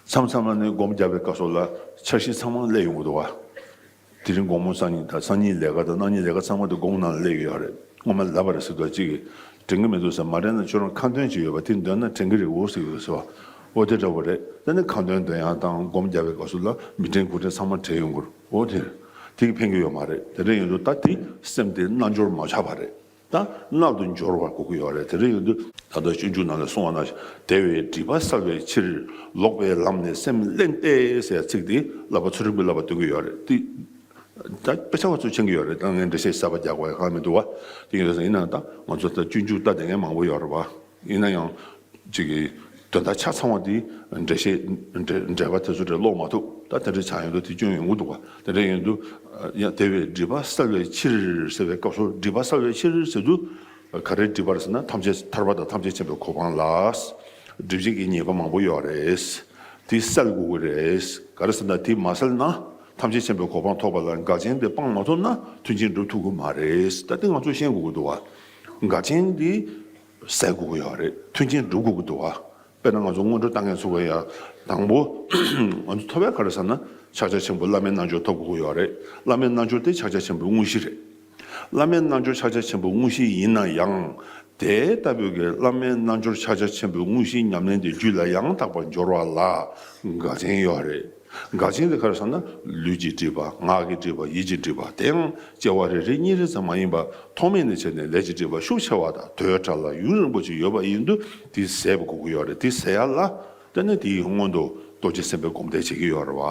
མཚམས་མཚམས་ལ་ནི་སྒོམ་རྒྱག་པའི་སྐབས་སུ་ལ་འཆར་གཞི་ཚང་མ་སླེབས་ཡོང་གི་འདུག་ག་དེ་རིང་དགོང་མོ་སང་ཉིན་དང་སང་ཉིན་ལས་ཀ་དང་གནངས་ཉིན་ལས་ཀ་ཚང་མ་དེ་དགོང་ནང་ལ་སླེབས་ཀྱི་ཡོད་རེད། སྔོན་མ་ལབ་པ་རེད་ཟེར་དུས་གཅིག་གིས་དྲན་གྱི་མི་འདུག་ཟེར། མ་དྲན་ན་ཁྱོད་རང་ཁ་འདོན་ཅིག་ཡོད་པ་དེ་འདོན་ན་དྲན་གྱི་རེད་འོ་ཟེར་གྱི་ཡོད་ཟེར་བ། འོ་དེ་འདྲ་བོ་རེད། དེ་ནི་ཁ་འདོན་འདོན་ཡག་དང་སྒོམ་རྒྱག་པའི་སྐབས་སུ་ལ་མི་དྲན་དགུ་དྲན་ཚང་མ་དྲན་ཡོང་གི་རེད། འོ་དེ་རེད། དེ་གིས་ཕན་གྱི་ཡོད་མ་རེད། དེ་འདྲ་ཡིན་དུས་ད་དེ་སེམས་དེ་རྣལ་འབྱོར་མ་ཆགས་པ་རེད། ད་རྣལ་དུ་འབྱོར་བ་དགོས་ཀྱི་ཡོད་རེད། དེ་འདྲ་ཡིན་དུས་ད་ལྟ་སྤྱོད་འཇུག་ནང་ལ་གསུངས་པ་ནང་བཞིན། དེ་བས་སྒྲིབ་པ་བསལ་བའི་ཕྱིར། ལོག་པའི་ལམ་ནས་སེམས་བསླན་ཏེ་ཟེར་ཚིག་དེ་བསླབ་པ་ཚུལ་ཁྲིམས་ཀྱི་བསླབ་པ་སྟོན་གྱི་ཡོད་རེད། དེ་ད་དཔེ་ཆ་བ་ཚོས་མཁྱེན་གྱི་ཡོད་རེད། ད་ངས་འགྲེལ་བཤད་གསར་པ་རྒྱག་དགོས་ཡག་གང་མི་འདུག་བ། དེ་ཡིན་ཙང་ཡིན་ན་ད་ང་ཚོ་ད་སྤྱོད་འཇུག་ལྟ་བསྡད་མཁན་མང་པོ་ཡོད་རེད་བ། ཡིན་ན་ཡང་ཅིག་གི་དོན་དག་ཆ་ཚང་བ་དེ་འགྲེལ་བཤད་འགྲེལ་འགྲེལ་པ་དེ་ཚོ་དེ་ཀློག་མ་ཐུབ། ད་དེ་འདྲ་ཆགས་ཡོང་དུས་དེ་སྐྱོན་ཡོང་གི་འདུག་བ། དེ་འདྲ་ཡིན་དུས་ཡང་དེ་བས་སྒྲིབ་པ་བསལ་བའི་ཕྱིར་ཟེར་བའི་སྐབས་སུ། སྒྲིབ་པ་བསལ་བའི་ཕྱིར་ཟེར་དུས་ག་རེ་སྒྲིབ་པ་རེད་ཟེར་ན། ཐམས་ཅད་ཐར་པ་དང་ཐམས་ཅད་མཁྱེན་པའི་གོ་འཕང་ལ་སྒྲིབ་བྱེད་ཀྱི་ཉེས་པ་མང་པོ་ཡོད་རེད། དེ་བསལ་དགོས་ཀྱི་རེད། ག་རེ་ཟེར་ན་དེ་མ་བསལ་ན་ཐམས་ཅད་མཁྱེན་པའི་གོ་འཕང་ཐོབ་པ་ལ་འགལ་རྐྱེན་དེ་སྤང་མ་ཐུབ་ན་མཐུན་རྐྱེན་སྒྲུབ་ཐུབ་ཀྱི་མ་རེད། ད་དེ་ང་ཚོས་ཤེས་དགོས་ཀྱི་འདུག་བ། འགལ་རྐྱེན་དེ་བསལ་དགོས་ཀྱི་ཡོད་རེད། མཐུན་རྐྱེན་སྒྲུབ་དགོས་ཀྱི་འདུག་བ། དཔེར་ན་ང་ཚོ་སྔོན་འགྲོ་ལྟ་མཁན་ཚོ་གིས་ཡང་དང་པོ་ང་ཚོ་ཐོབ་ཡག་ག་རེ་ཟེར་ན། ཕྱག་རྒྱ་ཆེན་པོ་བླ་མའི་རྣལ་འབྱོར་ཐོབ་དགོས་ཀྱི་ཡོད་རེད། བླ་མའི་རྣལ་འབྱོར་དེ་ཕྱག་རྒྱ་ཆེན་པོའི་དངོས་གཞི་རེད། བླ་མའི་རྣལ་འབྱོར་ཕྱག་རྒྱ་ཆེན་པོའི་དངོས་གཞི་ཡིན་ན་ཡང་། དེ་ལྟ་བུའི་གི་བླ་མའི་རྣལ་འབྱོར་ཕྱག་རྒྱ་ཆེན་པོའི་དངོས་གཞིའི་ཉམས་ལེན་དེ་རྒྱུད་ལ་ཡང་དག་པར་འབྱོར་བ་ལ་འགལ་རྐྱེན་ཡོད་རེད། འགལ་རྐྱེན་དེ་ག་རེ་ཟེར་ན། ལུས་ཀྱི་སྒྲིབ་པ། ངག་གི་སྒྲིབ་པ། ཡིད་ཀྱི་སྒྲིབ་པ། དེའང་སྐྱེ་བ་རེ་རེ་གཉིས་རེ་ཙམ་མ་ཡིན་པར་ཐོག་མེད་ནས་བྱས་ནས་ལས་ཀྱི་སྒྲིབ་པ་ཤུགས་ཆེ་བ་དང་དོས་དྲག་ལ་ཡུན་རིང་པོ་ཅིག་ཡོད་པ་ཡིན་དུས་དེ་ཟད་པ་དགོས་ཀྱི་ཡོད་རེད། དེ་ཟད་ཡག་ལ་དེ་ནི་དེའི་སྔོན་དུ་རྡོ་རྗེ་སེམས་དཔའི་སྒོམ་བཟླས་བྱེད་ཀྱི་ཡོད་རེད་བ།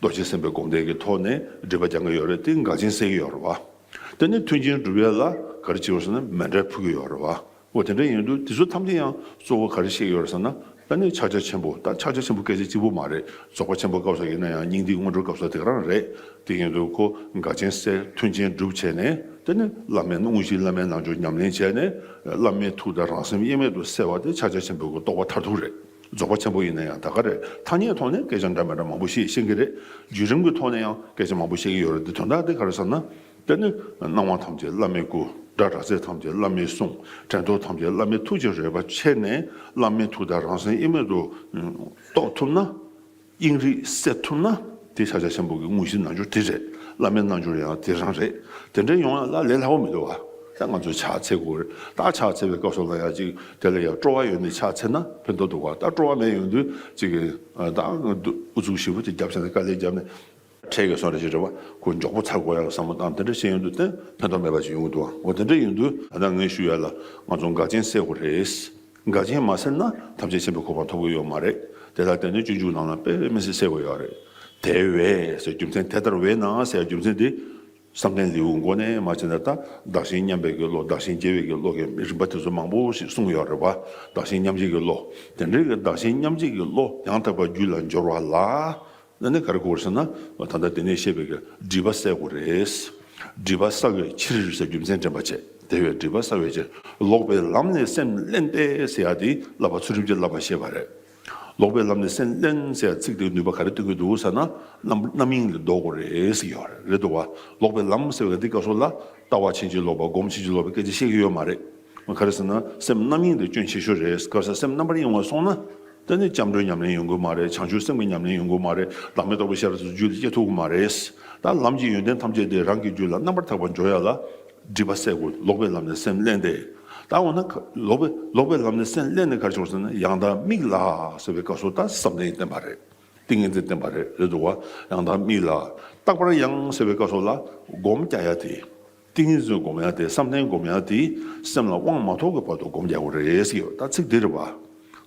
རྡོ་རྗེ་སེམས་དཔའི་སྒོམ་བཟླས་ཀྱི་ཐོག་ནས་སྒྲིབ་པ་སྦྱང་གི་ཡོད་རེད། དེ་འགལ་རྐྱེན་སེལ་གྱི་ཡོད་རེད་བ། དེ་ནས་མཐུན་རྐྱེན་སྒྲུབ་ཡག་ལ་ག་རེ་བྱེད་དགོས་ཟེར་ན། མཎྜལ་ཕུལ་གྱི་ཡོད་རེད་བ། འོ་དེ་འདྲ་ཡིན་དུས་དེ་ཚོ་ཐམས་ཅད་ཡང་གཙོ་བོ་ག་རེ་བཤད་ཀྱི་ཡོད་རེད་ཟེར་ན། ད་ནི་ཕྱག་རྒྱ་ཆེན་པོ། ད་ཕྱག་རྒྱ་ཆེན་པོ་སྐད་ཆ་གཅིག་པུ་མ་རེད། རྫོགས་པ་ཆེན་པོའི་སྐབས་སུ་ཡིན་ན་ཡང་སྙིང་ཐིག་སྔོན་འགྲོའི་སྐབས་སུ་དེ་ག་རང་རེད། དེ་ཡིན་དུས་ཁོ་འགལ་རྐྱེན་སེལ། མཐུན་རྐྱེན་སྒྲུབ་བྱས་ནས། དེ་ནི་བླ་མའི་དངོས་གཞི་བླ་མའི་རྣལ་འབྱོར་ཉམས་ལེན་བྱས་ནས། བླ་མའི་ཐུགས་དང་རང་སེམས་དབྱེར་མེད་དུ་གསལ་བ་དེ་ཕྱག་རྒྱ་ཆེན་པོའི་གི་རྟོགས་པ་མཐར་ཐུག་རེད། རྫོགས་པ་ཆེན་པོ་ཡིན་ན་ཡང་ད་ག་རེད། ཐ་སྙད་ཐོག་ནས་སྐད་ཆ་འདྲ་མི་འདྲ་མང་པོ་བཤད་ཤེས་ཀྱི་རེད། བརྒྱུད་རིམ་གྱི་ཐོག་ནས་ཡང་སྐད་ཆ་མང་པོ་བཤད་ཀྱི་ཡོད་རེད། དེ་དོན་དག་དེ་ག་རེ་ཟེར་ན། དེ་ནི་སྣང་བ་ཐམས་ཅད་བླ་མའི་སྐུ། སྒྲ་སྒྲ་ཚད་ཐམས་ཅད་བླ་མའི་གསུང་། དྲན་རྟོག་ཐམས་ཅད་བླ་མའི་ཐུགས་ཀྱི་རོལ་པ་ཆད་ནས། བླ་མའི་ཐུགས་དང་རང་སེམས་དབྱེར་མེད་དུ་རྟོགས་ཐུབ་ན། དབྱིངས་རིག་གསལ་ཐུབ་ན། དེ་ཕྱག་རྒྱ་ཆེན་པོ་གི་དངོས་གཞི་རྣལ་འབྱོར་དེ་རེད། བླ་མའི་རྣལ་འབྱོར་ཡང་དེ་རང་རེད། དེ་འདྲ་ཡོང་ཡག་ལ་ལས་སླ་པོ་མི་འདུག་བ། ད་ང་ཚོ་ཕྱག་འཚལ་དགོས་རེད། ད་ཕྱག་འཚལ་བའི་སྐབས་སུ་ལ་ཡང་ཅིག་དེ་ལ་ཡང་སྤྲོ་བ་ཡོད་ནས་ཕྱག་འཚལ་ན་ཕན་ཐོགས་འདུག་བ། ད་སྤྲོ་བ་མེད་ཡོང་དུས་ཅིག་གི་ད་ཨུ་ཚུགས་ཞེ་པོ་ཅིག་བརྒྱབ་བྱས་ནས་དཀའ་ལས་བརྒྱབ་ནས། འཕྲལ་གྱི་སོང་རེ་ཞིག་རེད་བ། ཁོ་མགྱོགས་པོ་ཚར་དགོས་ཡག་བསམ་བློ་བཏང་། དེ་འདྲ་བྱས་ཡོང་དུས་དེ་ཕན་ཐོགས་མེད་པ་ཅིག་ཡོང་གི་འདུག་བ། འོ་དེ་འདྲ་ཡོང་དུས་ད་ལྟ་ངས་ཞུ་ཡག་ལ་ང་ཚོ་འགལ་རྐྱེན་སེལ་དགོས་རེད། འགལ་རྐྱེན་མ་སེལ་ན་ཐམས་ཅད་མཁྱེན་པའི་གོ་འཕང་ཐོབ་ཀྱི་ཡོད་མ་རེད། དེ་ལ་བརྟེན་ནས་སྤྱོད་འཇུག་ནང་ལ་དཔེ་མི་སྲིད་གསལ་པོ་ཡོད་རེད། དེ་བས་ཟེར་རྒྱུ་མཚན། དེ་ལྟར་བས་ན་ཟེར་རྒྱུ་མཚན་དེ། བསམ་གཏན་ལེའུ་མགོ་ནས་མར་བྱས་ན། ད་བདག་གཞན་མཉམ་པའི་གི་བློ། བདག་གཞན་བརྗེ་བའི་གི་བློ་གི་རིམ་པ་དེ་ཚོ་མང་པོ་ཞིག་གསུངས་ཡོད་རེད་བ། བདག་གཞན་མཉམ་བརྗེ་གི་བློ། དེ་འདྲའི་གི་བདག་གཞན་མཉམ་བརྗེ་གི་བློ་ཡང་དག་པར་རྒྱུད་ལ་འབྱོར་བ་ལ། ཨ་ནི་ག་རེ་དགོས་རེད་ཟེར་ན། ད་ལྟ་དེ་ནས་བཤད་པའི་གི་སྒྲིབ་པ་བསལ་དགོས་རེད། སྒྲིབ་པ་བསལ་བའི་ཕྱིར་ཟེར་རྒྱུ་མཚན་དྲན་པ་བྱས། དེ་བས་སྒྲིབ་པ་བསལ་བའི་ཕྱིར། ལོག་པའི་ལམ་ནས་སེམས་བསླན་ཏེ་ཟེར་ཡག་དེ་བསླབ་པ་ཚུལ་ཁྲིམས་ཀྱི་བསླབ་པ་བཤད་པ་རེད། ལོག་པའི་ལམ་ནས་སེམས་བསླན་ཟེར་ཡག་ཚིག་དེའི་ནུས་པ་ག་རེ་སྟོན་གྱི་འདུག་ཟེར་ན། རྣམ་རྣམ་གཡེང་ལས་ལྡོག་དགོས་རེད་ཟེར་གྱི་ཡོད་རེད། རེད་འདུག་བ། ལོག་པའི་ལམ་ཟེར་བའི་འདི་སྐབས་སུ་ལ། ད་ ལྟ་བ་ཕྱིན་ཅི་ལོག་པ་སྒོམ་ཕྱིན་ཅི་ལོག་པའི་སྐད་ཆ་བཤད་ཀྱི་ཡོད་མ་རེད། ག་རེ་ཟེར་ན་སེམས་རྣམ་གཡེང་དེ་སྐྱོན་ཆེ་ཤོས་རེད། ག་རེ་ཟེར་སེམས་རྣམ་པར་གཡེང་བ་སོང་ན། དེ་ནི་སྐྱབས་འགྲོའི་ཉམས་ལེན་ཡོང་གི་མ་རེད། བྱང་ཆུབ་སེམས་ཀྱི་ཉམས་ལེན་ཡོང་གི་མ་རེད། བདག་མེད་རྟོགས་པའི་ཤེས་རབ་དེ་ཚོ་རྒྱུད་ལ་སྐྱེ་ཐུབ་ཀྱི་མ་རེད། ད་ལམ་གྱི་ཡོན་ཏན་ཐམས་ཅད་དེ་རང་གི་རྒྱུད་ལ་རྣམ་པར་དག་པར་འཇོག་ཡ་ལ་སྒྲིབ་པ་སེལ་དགོས། ལོག་པའི་ལམ་ནས་སེམས་བསླན་ཏེ། ད་འོ་ན་ལོག་པའི་ལོག་པའི་ལམ་ནས་སེམས་བསླན་ནས་ག་རེ་བྱུང་ཟེར་ན་ཡང་དག་དམིགས་ལ་ཟེར་བའི་སྐབས་སུ་ད་བསམ་གཏན་བསྟན་པ་རེད། ཏིང་ངེ་འཛིན་བསྟན་པ་རེད། རེད་འདུག་བ། ཡང་དག་དམིགས་ལ། རྟག་པར་ཡང་ཟེར་བའི་སྐབས་སུ་ལ་སྒོམ་རྒྱག་ཡ་དེ། ཏིང་ངེ་འཛིན་སྒོམ་ཡ་དེ་བསམ་གཏན་སྒོམ་ཡ་དེ་སེམས་ལ་དབང་མ་ཐོབ་ཀྱི་བར་དུ་སྒོམ་རྒྱག་དགོས་རེད་ཟེར་གྱི་ཡོད། ད་ཚིག་འདི་རེད་བ།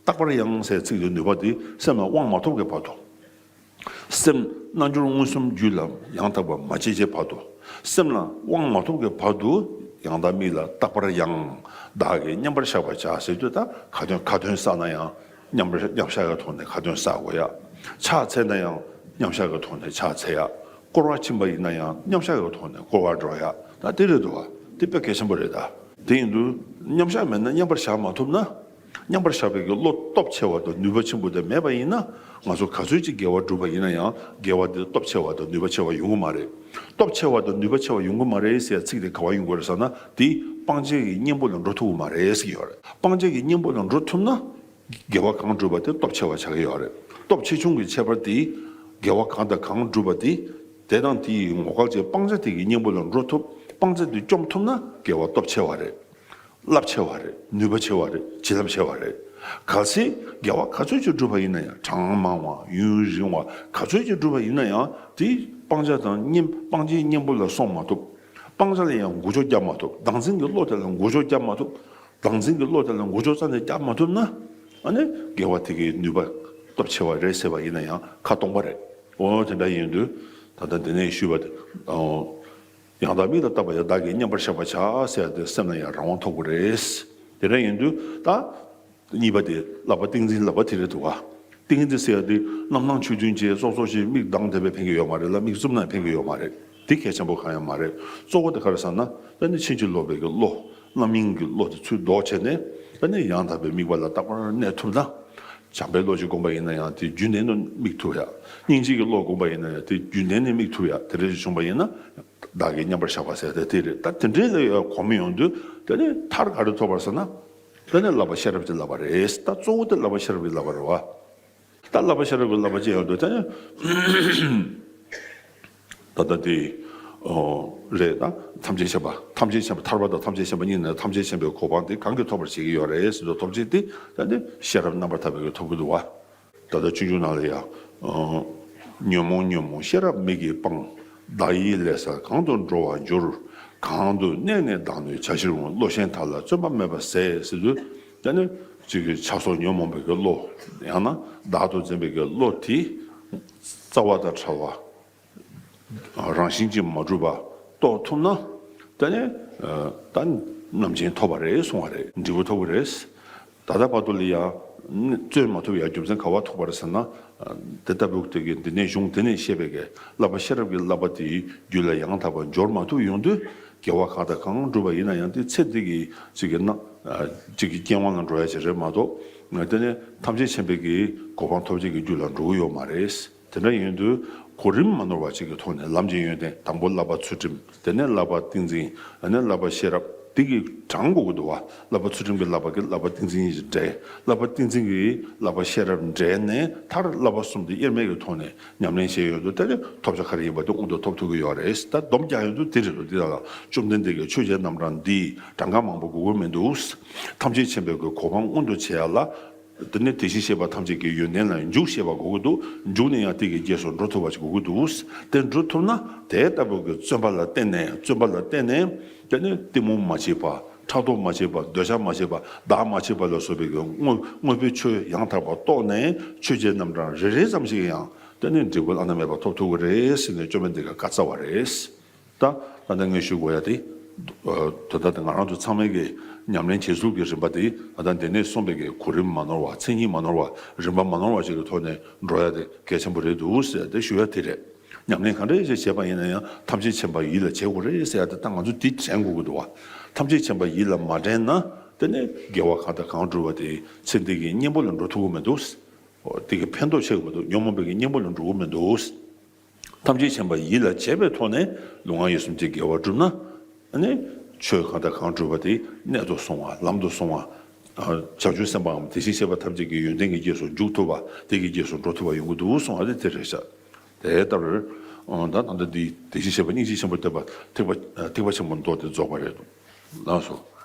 རྟག་པར་ཡང་ཟེར་ཚིག་འདི་ནུས་པ་དེ་སེམས་ལ་དབང་མ་ཐོབ་ཀྱི་བར་དུ། སེམས་རྣལ་འབྱོར་མངོན་སུམ་རྒྱུད་ལ་ཡང་དག་པར་མ་སྐྱེས་ཀྱི་བར་དུ། སེམས་ལ་དབང་མ་ཐོབ་ཀྱི་བར་དུ། ཡང་དག་དམིགས་ལ་རྟག་པར་ཡང་། བདག་གིས་མཉམ་པར་བཞག་པར་བྱ་ཟེར་དུས་ད་ཁ་ཏོན་ཁ་ཏོན་བསགས་ན་ཡང་མཉམ་པར་མཉམ་བཞག་གི་ཐོག་ནས་ཁ་ཏོན་བསགས་དགོས་ཡ། ཕྱག་འཚལ་ན་ཡང་མཉམ་བཞག་གི་ཐོག་ནས་ཕྱག་འཚལ་ཡ། བསྐོར་བ་ཕྱིན་པ་ཡིན་ན་ཡང་མཉམ་བཞག་གི་ཐོག་ནས་བསྐོར་བར་འགྲོ་ཡ། ད་དེ་རེད་འདུག་བ། དེ་དཔེ་གལ་ཆེན་པོ་རེད་ད། དེ་ཡིན་དུས་མཉམ་བཞག་མེད་ན་མཉམ་པར་བཞག་མ་ཐུབ་ན། མཉམ་པར་བཞག་པའི་གི་བློ་སྟོབས་ཆེ་བ་དང་ནུས་པ་ཆེན་པོ་དེ་མེད་པ་ཡིན་ན། ང་ཚོ་ག་ཚོད་ཅིག་དགེ་བ་བསྒྲུབས་པ་ཡིན་ན་ཡང་དགེ་བ་དེ་སྟོབས་ཆེ་བ་དང་ནུས་པ་ཆེ་བ་ཡོང་གི་མ་རེད། སྟོབས་ཆེ་བ་དང་ནུས་པ་ཆེ་བ་ཡོང་གི་མ་རེད་ཟེར་ཚིག་དེ་ག་བ་ཡོང་གི་རེད་ཟེར་ན། དེ་སྤང་བྱའི་གི་གཉེན་པོ་ལ་འགྲོ་ཐུབ་ཀྱི་མ་རེད་ཟེར་གྱི་ཡོད་རེད། སྤང་བྱའི་གི་གཉེན་པོ་ལ་འགྲོ་ཐུབ་ན། དགེ་བ་གང་བསྒྲུབས་པ་དེ་སྟོབས་ཆེ་བ་ཆགས་ཀྱི་ཡོད་རེད། སྟོབས་ཆེ་ཆུང་གི་ཁྱད་པར་དེ། དགེ་བ་གང་དང་གང་བསྒྲུབས་པ་དེ། དེ་དང་དེའི་ངོ་སྐལ་གྱི་སྤང་བྱ་དེ་གི་གཉེན་པོ་ལ་འགྲོ་ཐུབ། སྤང་བྱ་དེ་བཅོམ་ཐུབ་ན་དགེ་བ་སྟོབས་ཆེ་བ་རེད། རླབས་ཆེ་བ་རེད། ནུས་པ་ཆེ་བ་རེད། བྱིན་རླབས་ཆེ་བ་རེད། གལ་སྲིད་དགེ་བ་ག་ཚོད་ཅིག་བསྒྲུབས་པ་ཡིན་ན་ཡང་གྲངས་མང་བ་ཡུན་རིང་བ་ག་ཚོད་ཅིག་བསྒྲུབས་པ་ཡིན་ན་ཡང་དེ་སྤང་བྱ་དང་གཉེན་སྤང་བྱའི་གཉེན་པོ་ལ་སོང་མ་ཐུབ། སྤང་བྱ་ལ་ཡང་འགུལ་སྐྱོད་རྒྱག་མ་ཐུབ། བདག་འཛིན་གྱི་བློ་དེ་ལ་འགུལ་སྐྱོད་རྒྱག་མ་ཐུབ། བདག་འཛིན་གྱི་བློ་དེ་ལ་འགུལ་སྐྱོད་རྩ་ནས་རྒྱག་མ་ཐུབ་ན། ཨ་ནི་དགེ་བ་དེ་གའི་ནུས་པ་སྟོབས་ཆེ་བ་རེད་ཟེར་བ་ཡིན་ན་ཡང་ཁ་སྟོང་པ་རེད། འོ་དེ་འདྲ་ཡིན་དུས་ད་ལྟ་འདི་ནས་ཞུས་པ་དེ། ཡང་དག་དམིགས་ལ་བཏགས་པ་ཡང་བདག་གིས་མཉམ་པར་བཞག་པར་བྱ་ཟེར་ཏེ་སེམས་ལ་ཡང་རང་དབང་ཐོབ་དགོས་རེད། དེ་འདྲ་ཡིན་དུས་ད། གཉིས་པ་དེ་བསླབ་པ་ཏིང་འཛིན་བསླབ་པ་དེ་རེད་འདུག་ག་ཏིང་འཛིན་ཟེར་ཡ་དེ་རྣམ་སྣང་ཆོས་མཐུན་གྱི་སོ་སོ་ཞིག་མིག་གདངས་དེ་བས་ཕན་གྱི་ཡོད་མ་རེད་ལ། མིག་བཙུམ་ན་ཕན་གྱི་ཡོད་མ་རེད། དེ་གལ་ཆེན་པོ་གང་ཡང་མ་རེད། གཙོ་བོ་དེ་ག་རེ་ཟེར་ན། ད་ནི་ཕྱིན་ཅི་ལོག་པའི་གི་བློ། རྣམ་གཡེང་གི་བློ་དེ་ཚུར་ལྡོག་བྱས་ནས། ད་ནི་ཡང་དག་པའི་དམིགས་པ་ལ་རྟག་པར་གནས་ཐུབ་ན། བྱམས་པའི་བློ་ཅིག་བསྒོམ་པ་ཡིན་ན་ཡང་དེ་རྒྱུན་ལྡན་དུ་དམིགས་ཐུབ་ཡ། སྙིང་རྗེ་གི་བློ་བསྒོམ་པ་ཡིན་ན་ཡང་དེ་རྒྱུན་ལྡན་ནས་དམིགས་ཐུབ་ཡ། དེ་འདྲ་ཞིག་བྱུང་པ་ཡིན་ན། བདག་གིས་མཉམ་པར་བཞག་པ་ཟེར་ཏེ་དེ་རེད། ད་དེ་འདྲའི་ལ་ཡང་གོམས་ཡོང་དུས་དེ་ནི་མཐར་ག་རེ་ཐོབ་པར་ཟེར་ན། དེ་ནི་བསླབ་པ་ཤེས་རབ་ཀྱི་བསླབ་པ་རེད། ད་གཙོ་བོ་དེ་བསླབ་པ་ཤེས་རབ་ཀྱི་བསླབ་པ་རེད་བ། ད་བསླབ་པ་ཤེས་རབ་ཀྱི་བསླབ་པ་ཅི་ཡོད་དོ་དེ་ནི། ད་ལྟ་དེ། ཨོ། རེད་ད། ཐམས་ཅད་མཁྱེན་པ། ཐམས་ཅད་མཁྱེན་པ་ཐར་པ་དང་ཐམས་ཅད་མཁྱེན་པ་གཉིས་ནི་ཐམས་ཅད་མཁྱེན་པའི་གོ་འཕང་དེ་གང་གིས་ཐོབ་པར་བྱེད་ཀྱི་ཡོད་རེད་ཟེར་དུས་ཐོབ་བྱེད་དེ་ད་ནི་ཤེས་རབ་རྣམ་པར་དག་པའི་གིས་ཐོབ་ཀྱི་འདུག་བ། ད་ལྟ་སྤྱོད་འཇུག་ནང་ལ་ཡང་། ཨོ། ཉོན་མོངས་ཉོན་མོངས་ཤེས་རབ་མིག་གིས་སྤང་། བདག་ཡིད་ལས་སད་གང་དུ་འགྲོ་བར་འགྱུར། གང་དུ་གནས་ནས་བདག་གནོད་བྱ་ཕྱིར་འོང་། བློ་ཞན་དག་ལ་བརྩོན་པ་མེད་པར་ཟད་ཟེར་དུས། ད་ནི་ཅིག་གི་ཆགས་སོགས་ཉོན་མོངས་པའི་གི་བློ། ཡང་ན་བདག་ཏུ་འཛིན་པའི་གི་བློ་དེ། རྩ་བ་དང་བྲལ་བ། རང་བཞིན་གྱིས་མ་གྲུབ་པ་རྟོགས་ཐུབ་ན། ད་ནི། ད་རྣམ་མཁྱེན་ཐོབ་པ་རེད་གསུང་བ་རེད། འབྲས་བུ་ཐོབ་པ་རེད། ད་ལྟ་བར་དུ་ལ་ཡང་། བརྩོན་མ་ཐུབ་ཡང་རྒྱུ་མཚན་ག་བ་ཐུག་པ་རེད་ཟེར་ན། དེ་ལྟ་བུ་དེ་གི་འདི་ནས་གཞུང་དེ་ནས་བཤད་པའི་གི་བསླབ་པ་ཤེས་རབ་ཀྱི་བསླབ་པ་དེའི་རྒྱུད་ལ་ཡང་དག་པར་འབྱོར་མ་ཐུབ་ཡོང་དུས། དགེ་བ་གང་དང་གང་བསྒྲུབས་པ་ཡིན་ན་ཡང་དེ་ཚེ་འདི་གི་ཅིག་གི་ན། ཅིག་གི་རྐྱེན་དབང་ལ་འགྲོ་ཡ་ཅིག་རེད་མ་གཏོགས། དེ་ནས་ཐམས་ཅད་མཁྱེན་པའི་གི་གོ་འཕང་ཐོབ་བྱེད་ཀྱི་རྒྱུ་ལ་འགྲོ་གི་ཡོད་མ་རེད། དེ་འདྲ་ཡིན་དུས་གོ་རིམ་མ་ནོར་བ་ཅིག་གི་ཐོག་ནས་ལམ་གྱི་ཡོན་ཏན་དང་པོ་བསླབ་པ་ཚུལ་ཁྲིམས། དེ་ནས་བསླབ་པ་ཏིང་འཛིན། ཨ་ནི་བསླབ་པ་ཤེས་རབ། དེ་གི་གྲངས་དགོས་ཀྱི་འདུག་བ། བསླབ་པ་ཚུལ་ཁྲིམས་ཀྱི་བསླབ་པ་གི་བསླབ་པ་ཏིང་འཛིན་གྱི་འབྲས། བསླབ་པ་ཏིང་འཛིན་གྱི་བསླབ་པ་ཤེས་རབ་འབྲས་ནས་མཐར་བསླབ་པ་གསུམ་དེ་དབྱེར་མེད་ཀྱི་ཐོག་ནས་ཉམས་ལེན་བྱས་ཡོང་དུས་དེ་ནི་ཐོབ་བྱ་ག་རེ་ཡིན་པ་དེ་དངོས་སུ་ཐོབ་ཐུབ་ཀྱི་ཡོད་རེད། ད་སྡོམ་རྒྱག་ཡོང་དུས་དེ་རེད་འདུག་འདི་ལ་བཅོམ་ལྡན་འདས་ཀྱི་ཆོས་ཀྱི་རྣམ་གྲངས་འདི་གྲངས་ཀ་མང་པོ་དགོས་ཀྱི་མི་འདུག་ཐམས་ཅད་མཁྱེན་པའི་གོ་འཕང་མངོན་དུ་བྱེད་ཡ་ལ། དེ་ནས་དེ་བཞིན་གཤེགས་པ་ཐམས་ཅད་ཀྱི་ཡོན་ཏན་ལ་འཇུག་ཤེས་པ་དགོས་ཀྱི་འདུག་འཇུག་ནས་ཡང་དེ་གི་རྗེས་སུ་འགྲོ་ཐུབ་པ་ཞིག་དགོས་ཀྱི་འདུག་དེ་འགྲོ་ཐུབ་ན་དེ་ལྟ་བུ་གི་བརྩོན་པ་ལ་བརྟེན་ནས། བརྩོན་པ་ལ་བརྟེན་ནས་དེ་ནས་གཏི་མུག་མ་སྐྱེས་པ། ཕྲག་དོག་མ་སྐྱེས་པ། འདོད་ཆགས་མ་སྐྱེས་པ། བདག་མ་སྐྱེས་པ་ལ་སོགས་པའི་གི་དངོས་དངོས་པོའི་ཆོས་ཡང་དག་པར་རྟོགས་ནས་ཆོས་ཀྱི་རྣམ་གྲངས་རེ་རེ་ཙམ་ཞིག་ཡང་དེ་ནས་འབྲས་བུ་བླ་ན་མེད་པ་ཐོབ་ཐུབ་ཀྱི་རེད་ཟེར་ནས་བཅོམ་ལྡན་འདས་ཀྱིས་བཀའ་སྩལ་བ་རེད། ད་ད་ལྟ་ངས་ཞུ་དགོས་ཡ་དེ། ད་ལྟ་ང་རང་ཚོ་ཚང་མས་ཀྱི་ཉམས་ལེན་བྱེད་ཚུལ་གྱི་རིམ་པ་དེ། ད་ལྟ་འདི་ནས་གསུངས་པའི་གི་གོ་རིམ་མ་ནོར་བ། མཚན་ཉིད་མ་ནོར་བ། རིམ་པ་མ་ནོར་བ་ཞིག་གི་ཐོག་ནས་འགྲོ་ཡ་དེ་གལ་ཆེན་པོ་རེད་འདུག་ཟེར་ཏེ་ཞུ་ཡ་དེ་རེད། ཉམས་ལེན་ག་འདྲ་ཞིག་བྱས་པ་ཡིན་ན་ཡང་ཐམས་ཅད་མཁྱེན་པ་ཡིད་ལ་བྱེད་དགོས་རེད་ཟེར་ཡ་དེ་ད་ང་ཚོ་དེ་དྲན་དགོས་ཀྱི་འདུག་བ། ཐམས་ཅད་མཁྱེན་པ་ཡིད་ལ་མ་དྲན་ན་དེ་ནས་དགེ་བ་གང་དང་གང་བསྒྲུབས་པ་དེ་ཚེ་འདི་གི་གཉེན་པོ་ལ་འགྲོ་ཐུབ་ཀྱི་མི་འདུག་འོ་དེ་གི་ཕན་ཐོགས་ཆེ་གི་མི་འདུག་ཉོན་མོངས་པའི་གི་གཉེན་པོ་ལ་འགྲོ་གི་མི་འདུག་ཐམས་ཅད་མཁྱེན་པ་ཡིད་ལ་བྱེད་པའི་ཐོག་ནས་ལུས་ངག་ཡིད་གསུམ་གྱི་དགེ་བ་བསྒྲུབས་ན། ཨ་ནི་ཆོས་གང་དང་གང་སྒྲུབ་པ་དེ་གནད་དུ་སོང་བ་ལམ་དུ་སོང་བ། བྱང་ཆུབ་སེམས་དཔའམ་དེ་བཞིན་གཤེགས་པ་ཐམས་ཅད་ཀྱི་ཡོན་ཏན་གྱི་རྗེས་སུ་འཇུག་ཐུབ་པ་དེ་གི་རྗེས་སུ་འགྲོ་ཐུབ་པ་ཡོང་གི་འདུག་གསུང་བ་དེ་དེ་རེད་ཤག་དེ་ལྟར་ད་ད་ལྟ་འདི་དེ་བཞིན་གཤེགས་པ་སྙིང་རྗེ་ཆེན་པོ་སྟོན་པ་ཐེག་པ་ཐེག་པ་ཆེན་པོ་མདོ་དེ་རྫོགས་པ་རེད་འདུག་ལགས་སོ།